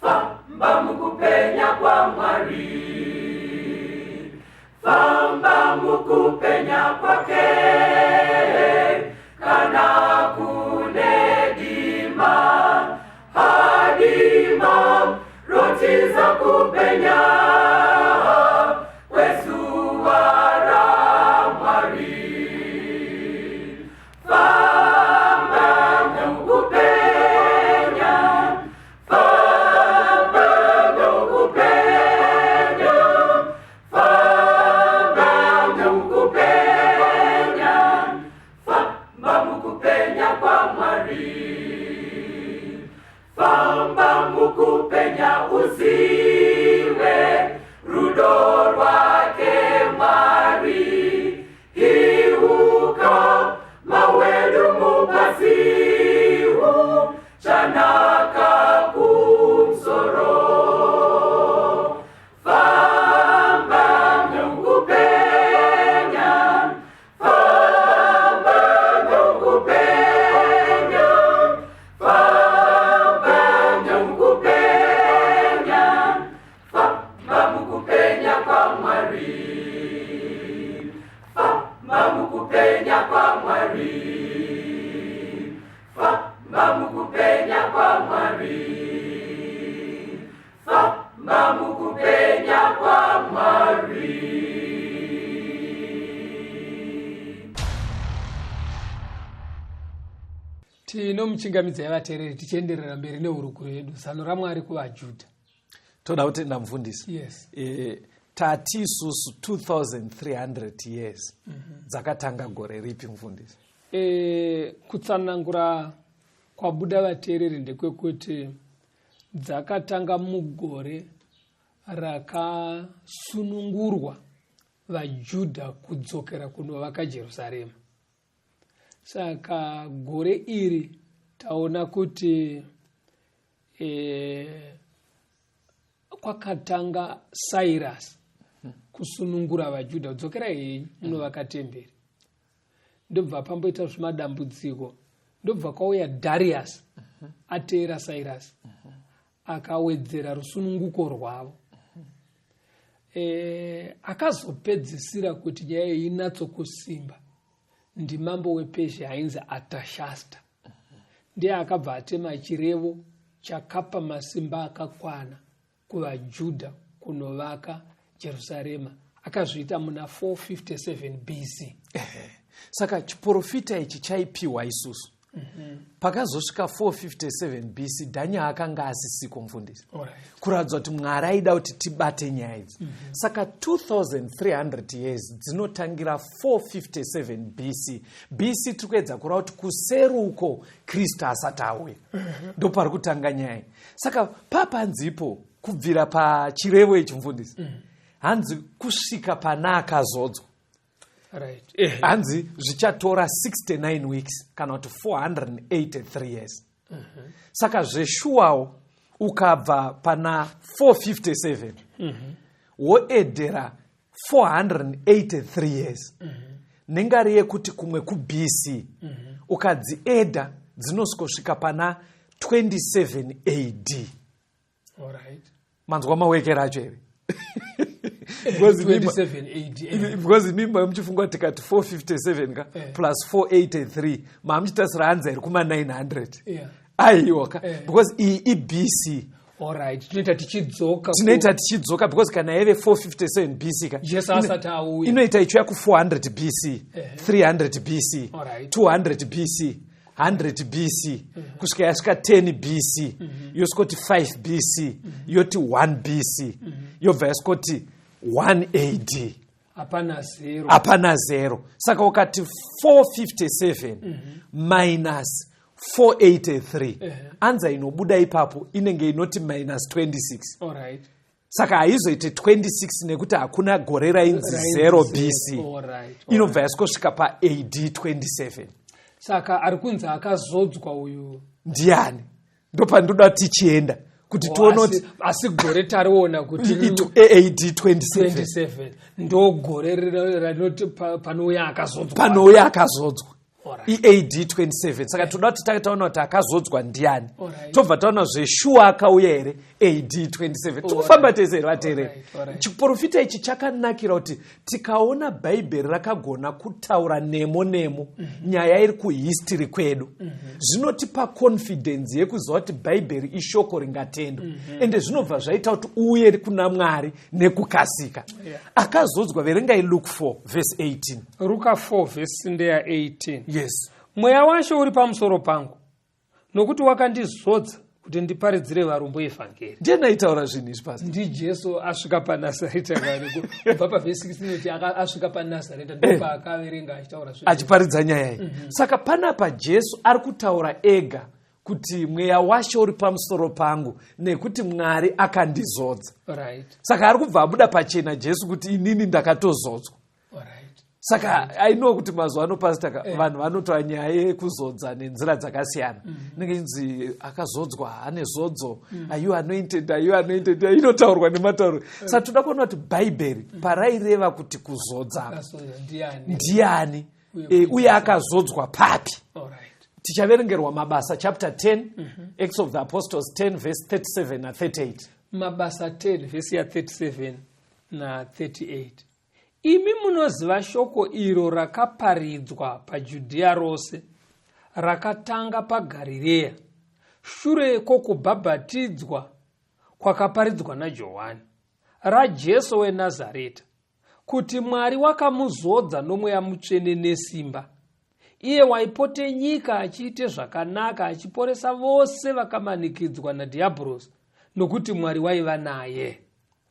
famba mukupenya kwaMwari, famba mukupenya kwake. Kana kune dima, hadima rotiza kupenya kwezuva raMwari. Famba mukupenya, famba mukupenya, famba mukupenya, famba mukupenya kwaMwari, famba mukupenya uzive. Mukupenya kwaMwari. Tinomuchingamidzai vateereri tichienderera mberi nehurukuro yedu, zano raMwari kuvaJudha. Toda kutenda mufundisi. Yes. Tati isusu 2300 years dzakatanga gore ripi, mufundisi? Kutsanangura kwabuda vateereri ndekwekuti dzakatanga mugore rakasunungurwa vaJudha kudzokera kunovaka Jerusarema. Saka gore iri taona kuti kwakatanga Cyrus kusunungura vaJudha, kudzokera henyu munovaka temberi. Ndobva pamboita zvimadambudziko, ndobva kwauya Darius ateera Cyrus, akawedzera rusununguko rwavo. Akazopedzisira kuti nyaya iyi inatsokusimba ndimambo wePezhia ainzi Atashasta. Ndiye akabva atema chirevo chakapa masimba akakwana kuvaJudha kunovaka Jerusarema. Akazviita muna 457 BC. Saka chiprofita ichi chaipiwa isusu. Pakazosvika 457 BC, Dhaniel akanga asisiko, mufundisi. Kuratidza kuti Mwari aida kuti tibate nyaya idzi. Saka 2300 years dzinotangira 457 BC. BC tiri kuedza kureva kuti kuseruko Kristu asati auya. Ndopari kutanga nyaya. Saka papanzipo kubvira pachirevo ichi, mufundisi, hanzi kusvika pana akazodzwa. Hanzi zvichatora 69 weeks kana kuti 483 years. Saka zveshuwawo ukabva pana 457 woedhera 483 years, nengari yekuti kumwe kuBC, ukadziedha dzinosvikosvika pana 27 AD. Manzwa mawekero acho here? 27 AD. Because imimi muchifunga tikati 457 ka plus 483, mamuchitasira hanzi iri kuma 900. Aiwa ka, because iyi iBC. Alright, tinoita tichidzoka. Tinoita tichidzoka because kana yaive 457 BC ka, Jesu asati auya. inoita ichiuya ku400 BC, 300 BC, 200 BC, 100 BC, kusvika yasvika 10 BC, yosvikoti 5 BC, yoti 1 BC, yobva yasvikoti 1 AD. Hapana zero. Hapana zero. Saka ukati 457 minus 483, anza inobuda ipapo inenge inoti minus 26. Saka haizoite 26 nekuti hakuna gore rainzi Rainzi 0 zero. BC. Inobva yasvikosvika paAD 27. Saka ari kunzi akazodzwa uyu ndiani? Ndopandinoda tichienda kuti tione kuti asi gore tariona kuti AD 27. 27 ndo gore rinoti panouya akazodzwa. Panouya akazodzwa iAD 27. Saka toda kuti tange taona kuti akazodzwa ndiani, tobva taona zveshuwa akauya here AD 27. Tikufamba tese here, vateereri? Chiprofita ichi chakanakira kuti tikaona Bhaibheri rakagona kutaura nemo nemo nyaya iri kuhistory kwedu, zvinotipa confidence yekuziva kuti Bhaibheri ishoko ringatendwa, ende zvinobva zvaita kuti uye kuna Mwari nekukasika. Akazodzwa, verengai Luke 4 verse 18. Ruka 4 vhesi ndeya 18. Yes. Mweya waShe uri pamusoro pangu, nokuti wakandizodza kuti ndiparidzire varombo evhangeri. Ndiye aitaura zvinhu izvi, pastor. NdiJesu asvika paNazareta kare. Kubva pavhesi 16 inoti asvika paNazareta, ndopaakaverenga achitaura zvinhu. Achiparidza nyaya iyi. Saka panapa Jesu ari kutaura ega kuti mweya waShe uri pamusoro pangu nekuti Mwari akandizodza. Saka ari kubva abuda pachena Jesu kuti inini ndakatozodzwa. Saka I know kuti mazuva ano, pastor ka, vanhu vanotaura nyaya yekuzodza nenzira dzakasiyana. Inenge inzi akazodzwa, ane zodzo, are you anointed, are you anointed, inotaurwa nematauro. Saka toda kuona kuti Bhaibheri paraireva kuti kuzodza Akazodza ndiani? ndiani? Uye Uye akazodzwa papi? Tichaverengerwa Mabasa chapter 10, Acts of the Apostles 10 verse 37 na38. Mabasa 10 vhesi ya37 na38. Imi munoziva shoko iro rakaparidzwa paJudhiya rose, rakatanga paGarireya shure kwokubhabhatidzwa kwakaparidzwa naJohani, raJesu weNazareta, kuti Mwari wakamuzodza noMweya Mutsvene nesimba, iye waipote nyika achiite zvakanaka, achiporesa vose vakamanikidzwa nadhiabhorosi, nokuti Mwari waiva naye.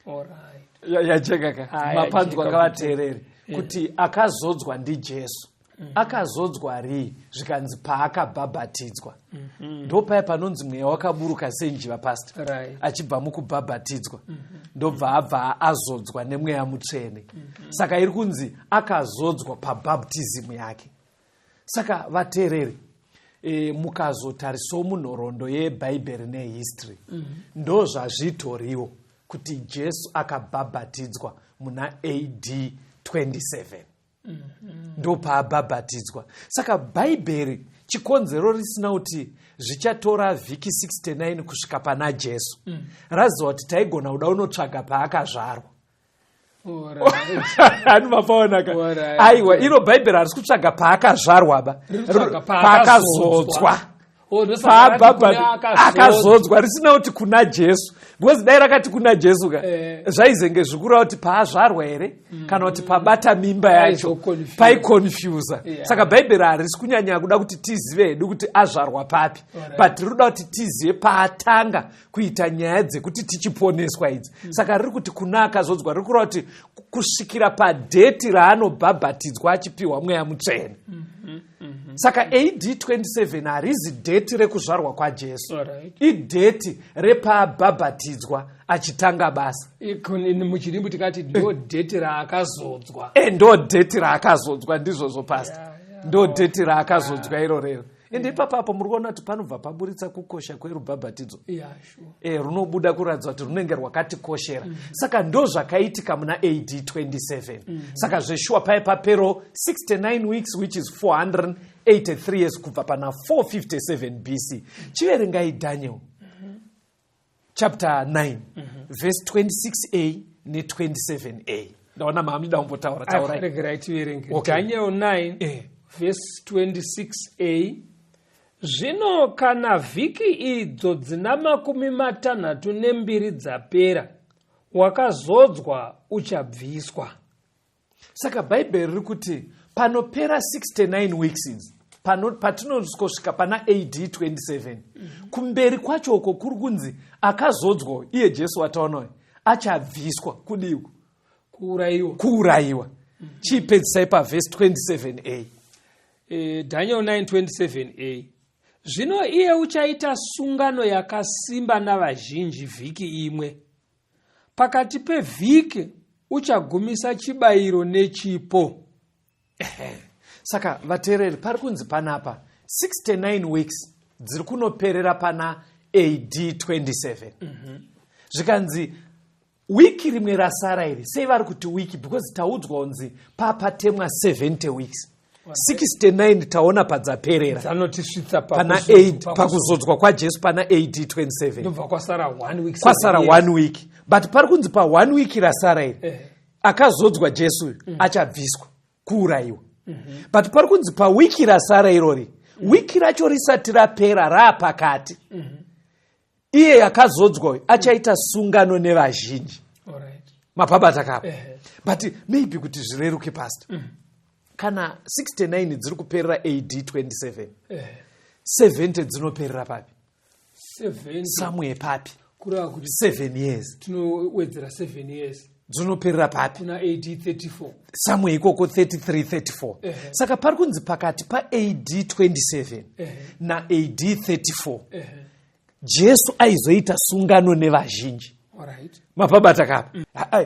Alright. Yajeka ka? Ah, Mapanzwa yajeka. ngavateerere kuti akazodzwa ndiJesu. Akazodzwa rii? Zvikanzi paakabhabhatidzwa. Ndopaya panonzi mweya wakaburuka senjiva, pastor, achibva mukubhabhatidzwa, ndobva abva azodzwa nemweya mutsvene. Saka iri kunzi akazodzwa pabaptism yake. Saka vateereri, mukazotarisawo munhoroondo yebhaibheri nehistory, ndo zvazvitoriwo kuti Jesu akabhabhatidzwa muna AD 27, ndopaabhabhatidzwa. Saka bhaibheri chikonzero risina kuti zvichatora vhiki 69 kusvika pana Jesu, raziva kuti taigona kuda unotsvaga paakazvarwa. Hani mapaonaka? Aiwa, iro bhaibheri harisi kutsvaga paakazvarwa ba. Riri kutsvaga paakazodzwa. Oh, ndosaka rati Paabhabhati kune akazodzwa. Akazodzwa, risina kuti kuna Jesu, because dai rakati kuna Jesu ka, zvaizenge zvikureva kuti paazvarwa here kana kuti pabata mimba yacho. Paizoconfuse. Paiconfusa. Saka bhaibheri harisi kunyanya kuda kuti tizive hedu kuti azvarwa papi, but riri kuda kuti tizive paatanga kuita nyaya dzekuti tichiponeswa idzi. Saka riri kuti kuna akazodzwa, riri kureva kuti kusvikira padheti raanobhabhatidzwa achipiwa mweya mutsvene. Saka AD 27 harizi dheti rekuzvarwa kwaJesu, idheti repaabhabhatidzwa achitanga basa. Muchidimbu tikati ndo dheti raakazodzwa. E, ndo dheti raakazodzwa, ndizvozvo, pastor. Ndo dheti raakazodzwa irorero. Ende ipapapo muri kuona kuti panobva paburitsa kukosha kwerubhabhatidzo. E, runobuda kuratidza kuti runenge rwakatikoshera. Saka ndo zvakaitika muna AD 27. Saka zveshuwa pai papero 69 weeks, which is 483 years kubva pana 457 BC. Chiverengai Daniel chapter 9 verse 26a ne27a. Ndaona maamida kumbotaura, taurai. Regerai tiverenge. Okay. Daniel 9 verse 26a: Zvino kana vhiki idzo dzina 62 dzapera, wakazodzwa uchabviswa. Saka bhaibheri riri kuti panopera 69 weeks idzi, patinosvikosvika pana AD 27, kumberi kwacho uko kuri kunzi akazodzwa, iye Jesu wataonayo, achabviswa kudiku? Kuurayiwa. Kuurayiwa. Chiipedzisai pavhesi 27a. Daniel 9:27a: Zvino iye uchaita sungano yakasimba navazhinji vhiki imwe. Pakati pevhiki uchagumisa chibayiro nechipo. Saka vateereri, pari kunzi panapa 69 weeks dziri kunoperera pana AD 27. Zvikanzi wiki rimwe rasara iri, sei vari kuti wiki? Because taudzwa kunzi papatemwa 70 weeks, 69 taona padzaperera. Dzanotisvitsa Pana 8 pakuzodzwa kwaJesu pana AD 27. Ndobva kwasara one week. Kwasara 7 years. One week, but pari kunzi pa one week rasara iri, akazodzwa Jesu uyu achabviswa, kuurayiwa. But pari kunzi pawiki rasara irori, wiki racho risati rapera, raapakati, iye akazodzwa uyu achaita sungano nevazhinji. Mapabata kapa? But maybe kuti zvireruke, pastor, kana 69 dziri kuperera AD 27, 70 dzinoperera papi? 70. Somewhere papi? Kureva kuti 7 years. Tinowedzera 7 years. Dzinoperera papi? Kuna AD 34. Somewhere ikoko 33, 34. Saka pari kunzi pakati paAD 27 naAD 34, Jesu aizoita sungano nevazhinji. Mapabata kapa?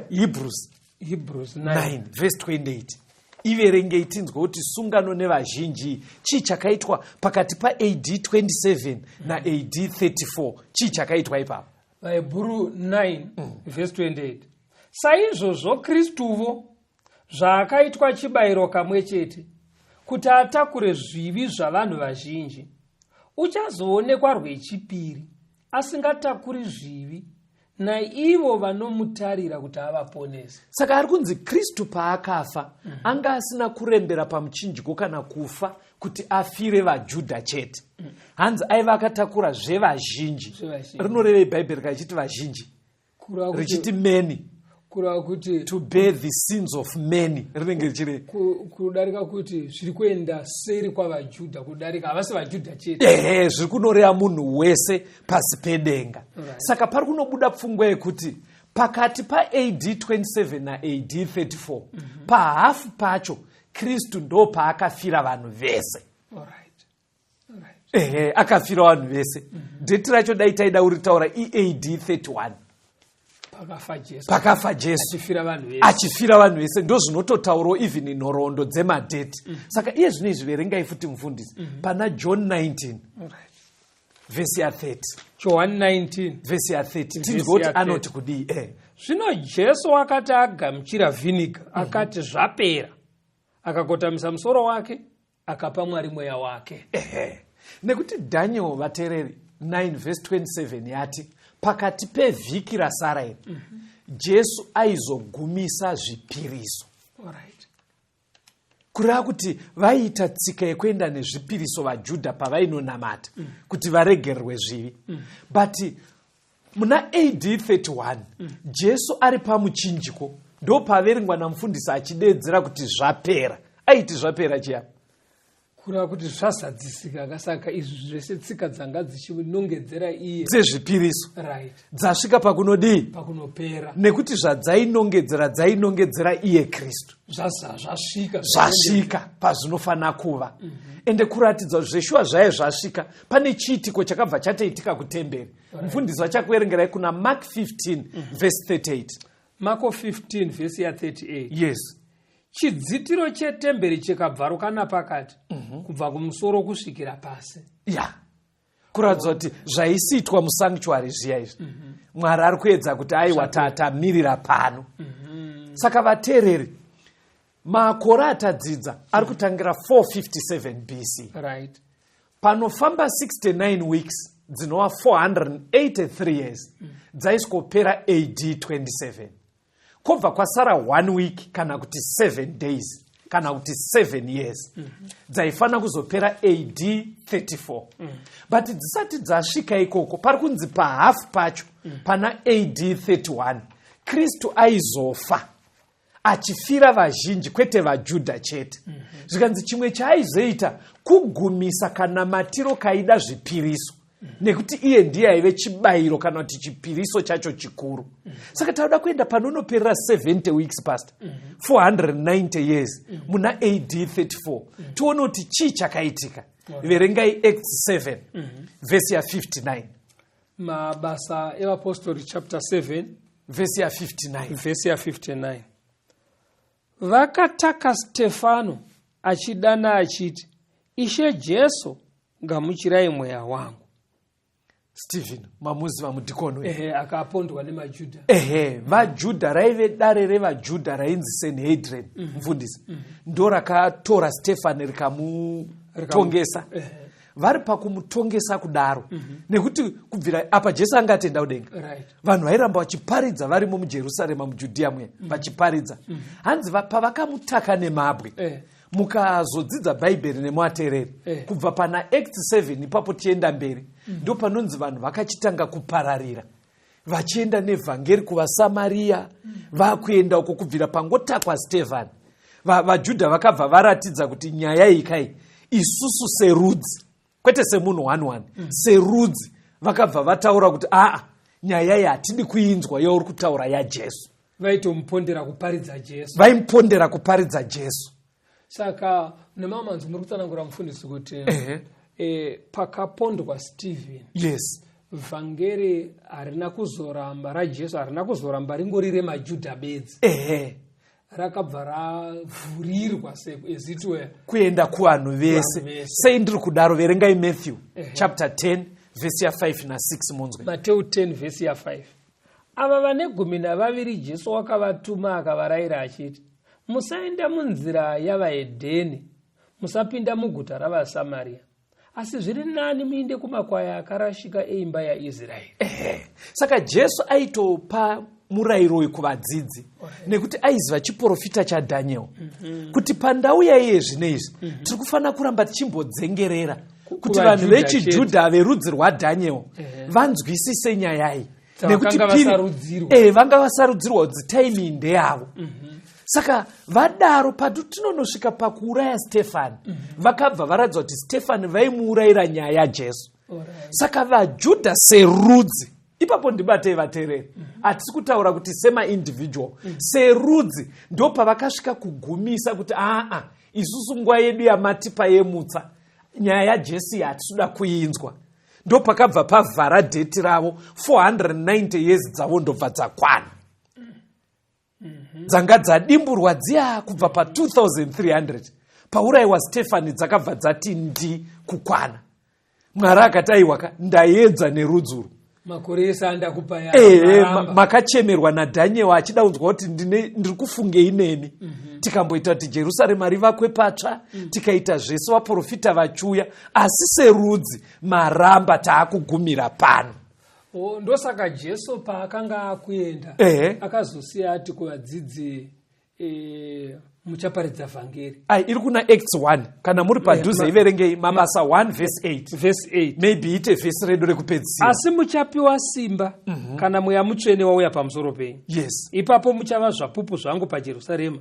Hebrews Hebrews 9. 9 verse 28, iverengei tinzwe kuti sungano nevazhinji chii chakaitwa pakati paAD 27 naAD 34. Chii chakaitwa ipapo? VaHebhuru 9 verse 28: Saizvozvo Kristuvo zvaakaitwa chibayiro kamwe chete kuti atakure zvivi zvavanhu vazhinji, uchazoonekwa rwechipiri asingatakuri zvivi naivo vanomutarira kuti avaponese. Saka ari kunzi Kristu paakafa, anga asina kurembera pamuchinjiko kana kufa kuti afire vaJudha chete. Hanzi aiva akatakura zvevazhinji. Zvevazhinji. Rinorevei bhaibheri kachiti vazhinji? Richiti many. Kureva kuti to bear the sins of many rinenge richirei? Kudarika kuti zviri kuenda seri kwavaJudha, kudarika havasi vaJudha chete. Ehe, zviri kunoreva munhu wese pasi pedenga. Saka pari kunobuda pfungwa yekuti pakati paAD 27 naAD 34, pahafu pacho Kristu ndo paakafira vanhu vese. Ehe, akafira vanhu vese. Date racho dai taida kuritaura, iAD 31. Pakafa Jesu. Pakafa Jesu. Achifira vanhu vese. Achifira vanhu vese. Ndo zvinototaurawo even nhoroondo dzemadate. Saka iye zvino izvi verengai futi, mufundisi, pana John 19, vhesi ya30. John 19. Vhesi ya30, tinzwe kuti ya 30. Anoti kudii? Zvino Jesu akati agamuchira vhiniga, akati, "Zvapera." Akakotamisa musoro wake, akapa Mwari mweya wake. Ehe, nekuti Daniel, vateereri, 9 vhesi 27 yati pakati pevhiki rasara iri Jesu aizogumisa zvipiriso. Kureva kuti vaiita tsika yekuenda nezvipiriso vaJudha pavainonamata kuti varegererwe zvivi, but muna AD 31 Jesu ari pamuchinjiko, ndo paverengwa namufundisi achideedzera kuti zvapera. Aiti zvapera chiya. Kureva kuti zvazadzisika. Saka izvi zvese tsika dzanga dzichinongedzera iye. Dzezvipiriso dzasvika pakunodii? Pakunopera. Nekuti zvadzainongedzera, dzainongedzera iye Kristu. Zvasvika. Zvasvika pazvinofanira kuva. Ende kuratidza kuti zveshuwa zvaive zvasvika, pane chiitiko chakabva chatoitika kutemberi. Mufundisi vachakuverengerai kuna Mark 15 vhesi 38. Marko 15 vhesi ya38. Yes. Chidzitiro chetemberi chikabvaruka napakati, kubva kumusoro kusvikira pasi. Ya, kuratidza kuti zvaisiitwa musanctuary zviya izvi, Mwari ari kuedza kuti aiwa, tamirira pano. Saka vateereri, makore atadzidza ari kutangira 457 BC. Panofamba 69 weeks, dzinova 483 years, dzaiswopera AD 27. Kwobva kwasara 1 week kana kuti 7 days kana kuti 7 years, dzaifanira kuzopera AD 34. But dzisati dzasvika ikoko, pari kunzi pahafu pacho, pana AD 31, Kristu aizofa achifira vazhinji, kwete vaJudha chete. Zvikanzi chimwe chaaizoita kugumisa kanamatiro kaida zvipiriso, nekuti iye ndiye aive chibayiro kana kuti chipiriso chacho chikuru. Saka tauda kuenda panonoperera 70 weeks, pastor, 490 years, muna AD 34, tione kuti chii chakaitika. Verengai Acts 7 vhesi ya59. Mabasa eVapostori chapter 7, vhesi ya59. Vhesi ya59. Vakataka Stefano achidana achiti, "Ishe Jesu, gamuchirai mweya wangu." Stephen mamuziva, mudhikoni uyu. Ehe, akapondwa nemaJudha. Ehe, vaJudha, raive dare revaJudha rainzi Sanhedrin, mufundisi, ndo rakatora Stefani rikamutongesa. Vari pakumutongesa kudaro, nekuti kubvira apa Jesu anga atenda kudenga, vanhu vairamba vachiparidza varimo muJerusarema, muJudhiya muya, vachiparidza. Hanzi pavakamutaka nemabwe, mukazodzidza Bhaibheri nemuateereri, kubva pana Acts 7 ipapo tienda mberi, ndo panonzi vanhu vakachitanga kupararira vachienda nevhangeri kuvaSamariya, vakuenda uko. Kubvira pangotakwa Stefani, vaJudha vakabva varatidza kuti nyaya iyi kai, isusu serudzi, kwete semunhu one one, serudzi, vakabva vataura kuti aa, nyaya iyi hatidi kuinzwa yauri kutaura yaJesu. Vaitomupondera kuparidza Jesu. Vaimupondera kuparidza Jesu. Saka nemamwe manzwi muri kutsanangura, mufundisi, kuti pakapondwa Stephen, vhangeri harina kuzoramba raJesu, harina kuzoramba ringori remaJudha bedzi. Rakabva ravhurirwa as it were kuenda kuvanhu vese. Kuvanhu vese. Sei ndiri kudaro? Verengai Matthew chapter 10 vhesi ya5 na6, munzwe. Mateu 10 vhesi ya5. Ava vane 12 Jesu wakavatuma, akavarayira achiti, "Musaenda munzira yavahedheni, musapinda muguta ravaSamaria, asi zviri nani muinde kumakwai akarashika eimba yaIsraeri." Ehe. Saka Jesu aitopa murayiro uyu kuvadzidzi nekuti aiziva chiprofita chaDhaniel kuti pandau yaiye zvino izvi tiri kufanira kuramba tichimbodzengerera kuti vanhu kuvaJudha. vechiJudha verudzi rwaDhaniel vanzwisise nyaya iyi. Nekuti piri vanga vasarudzirwa kuti time iyi ndeyavo. Saka vadaro patu tinonosvika pakuuraya Stefani, vakabva varatidza kuti Stefani vaimuurayira nyaya yaJesu. Saka vaJudha serudzi, ipapo ndibatei vateereri, hatisi kutaura kuti semaindividual, serudzi ndo pavakasvika kugumisa kuti aa, isusu nguva yedu yamatipa yemutsa, nyaya yaJesu hatisi kuda kuinzwa. Ndo pakabva pavhara date ravo, 490 years dzavo ndobva dzakwana. Dzanga dzadimburwa dziya kubva pa2300 paurayiwa Stefani, dzakabva dzati ndi kukwana. Mwari akati aiwaka, ndaedza nerudzuru. Makore ese andakupa. Makachemerwa naDhaniel achida kunzwa kuti ndiri kufungei nemi. Tikamboita kuti Jerusarema rivakwe patsva, tikaita zvese, vaprofita vachiuya, asi serudzi maramba, taakugumira pano. Ndosaka Jesu paakanga akuenda, akazosiya ati kuvadzidzi, muchaparidza vhangeri. Ai, iri kuna Acts 1, kana muri padhuze iverengei Mabasa 1 vhesi 8. Vhesi 8. Maybe ite vhesi redu rekupedzisira. Asi muchapiwa simba kana Mweya Mutsvene wauya pamusoro penyu. Ipapo muchava zvapupu zvangu paJerusarema,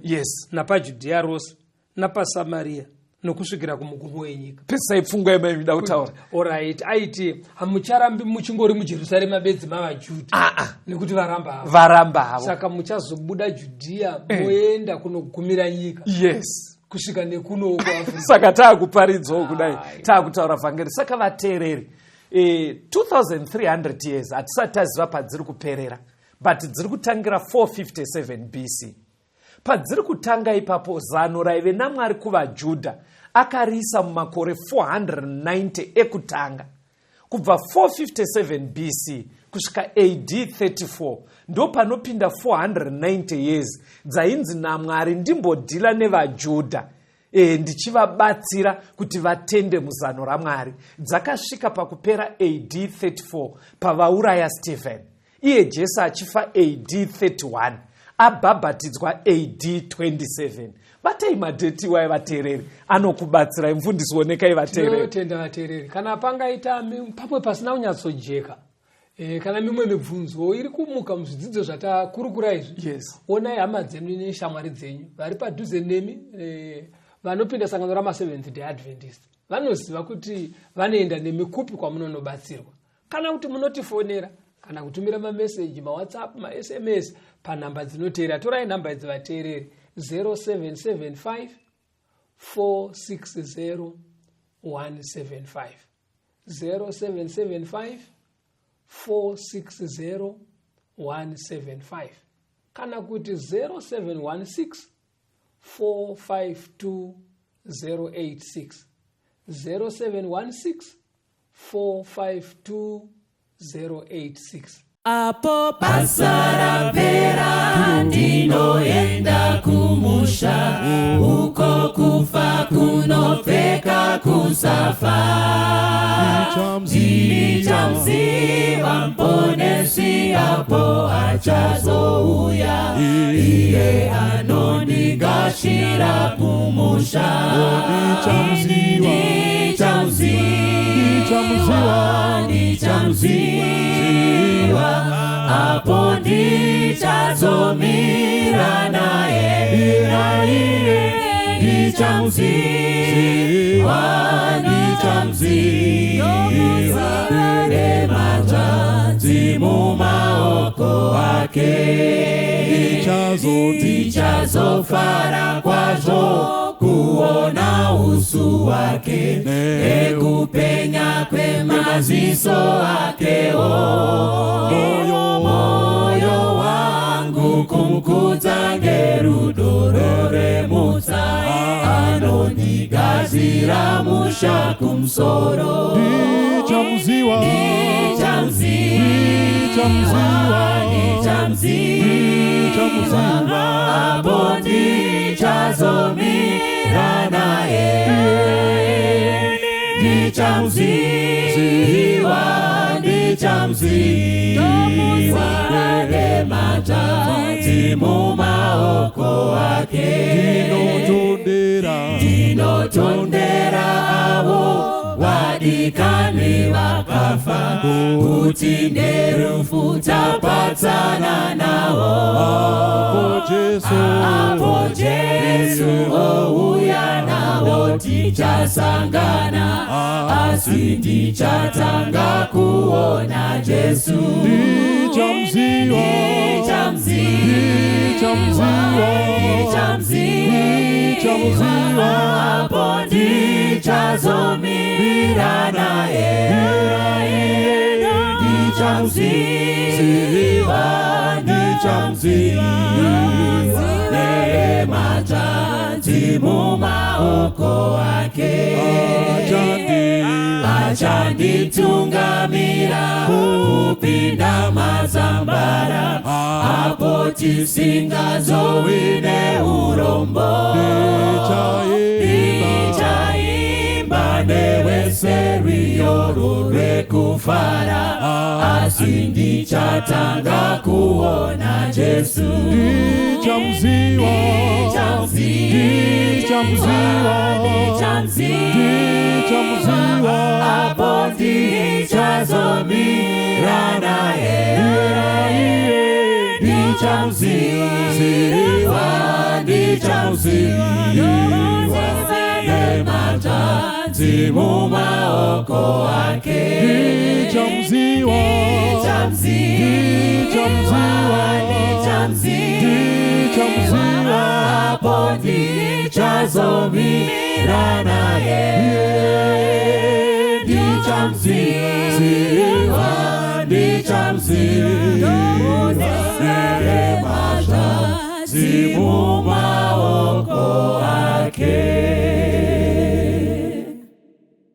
napaJudhiya rose, napaSamaria, nokusvikira kumugumo wenyika. Pesai pfungwa yamaida kutaura. Alright, aiti hamucharambi muchingori muJerusarema bedzi mavaJudha, nekuti varamba havo. Varamba havo. Saka muchazobuda Judhiya, moenda kunogumira nyika, kusvika nekuno kuAfrica. Saka taakuparidzawo kudai, taakutaura vhangeri. Saka vateereri, 2300 years hatisati taziva padziri kuperera, but dziri kutangira 457 BC. Padziri kutanga ipapo, zano raive naMwari kuvaJudha akariisa mumakore 490 ekutanga, kubva 457 BC kusvika AD 34, ndo panopinda 490 years dzainzi naMwari ndimbodhila nevaJudha, ndichivabatsira kuti vatende muzano raMwari. Dzakasvika pakupera AD 34 pavauraya Stephen, iye Jesu achifa AD 31, abhabhatidzwa AD 27. Batei madate iwaya, vateereri, anokubatsirai. Mufundisi, wonekai vateereri. Tinotenda vateereri. Kana pangaita pamwe pasina kunyatsojeka, kana mimwe mibvunzo iri kumuka muzvidzidzo zvatakurukura izvi, onai hama dzenyu neshamwari dzenyu vari padhuze nemi, vanopinda sangano ramaSeventh Day Adventist. Vanoziva kuti vanoenda nemi kupi kwamunonobatsirwa, kana kuti munotifonera kana kutumira mameseji, maWhatsApp, maSMS panhamba dzinoteera. Torai nhamba idzi, vateereri: 0775 460 175, 0775 460 175, kana kuti 0716 452 086, 0716 452 086. Apo basa rapera, ndinoenda kumusha, uko kufa kunopfeka kusafa. Ndichamuziva Muponesi apo achazouya, iye anondigashira kumusha. Ndichamuziva, ndichamuziva apo ndichazomira naye naiye. Ndichamuziva, ndichamuziva nemajanzi mumaoko ake. Ndichazofara kwazvo kuona usu wake nekupenya kwemaziso akewo. Moyo wangu kumukudza ngerudo roremutsa, anondigadzira musha kumusoro. Ndichamuziva. Ndichamuziva, ndichamuziva apo ndichazomira naye. Ndichamuziva, ndichamuziva nemajanzi mumaoko ake. Ndinotondera. Ndinotondera avo vadikani. vakafa, kuti nerufu tapatsana nawo. Apo Jesu, Apo Jesu ouya nawo tichasangana, asi ndichatanga kuona Jesu. Ndichamziwa, Ndichamziwa, ndichamziwa, ndichamziwa, apo ndichazomira naye. Ndichamziwa, ndichamziwa, nematanzi mumaoko ake. Achanditungamira kupinda mazambara, apo tisingazowi neurombo. Ndichaimba newese rwiyo rwekufara, asi ndichatanga kuona Jesu. Ndichamziwa, Ndichamziwa, ndichamziwa, ndichamziwa, apo ndichazomira naye. Ndichamziwa, ndichamziwa, nematanzi mumaoko ake. Ndichamziwa, Ndichamziwa, ndichamziwa, ndichamziwa, apo ndichazomira naye. Ndichamziwa, ndichamziwa, nematanzi mumaoko.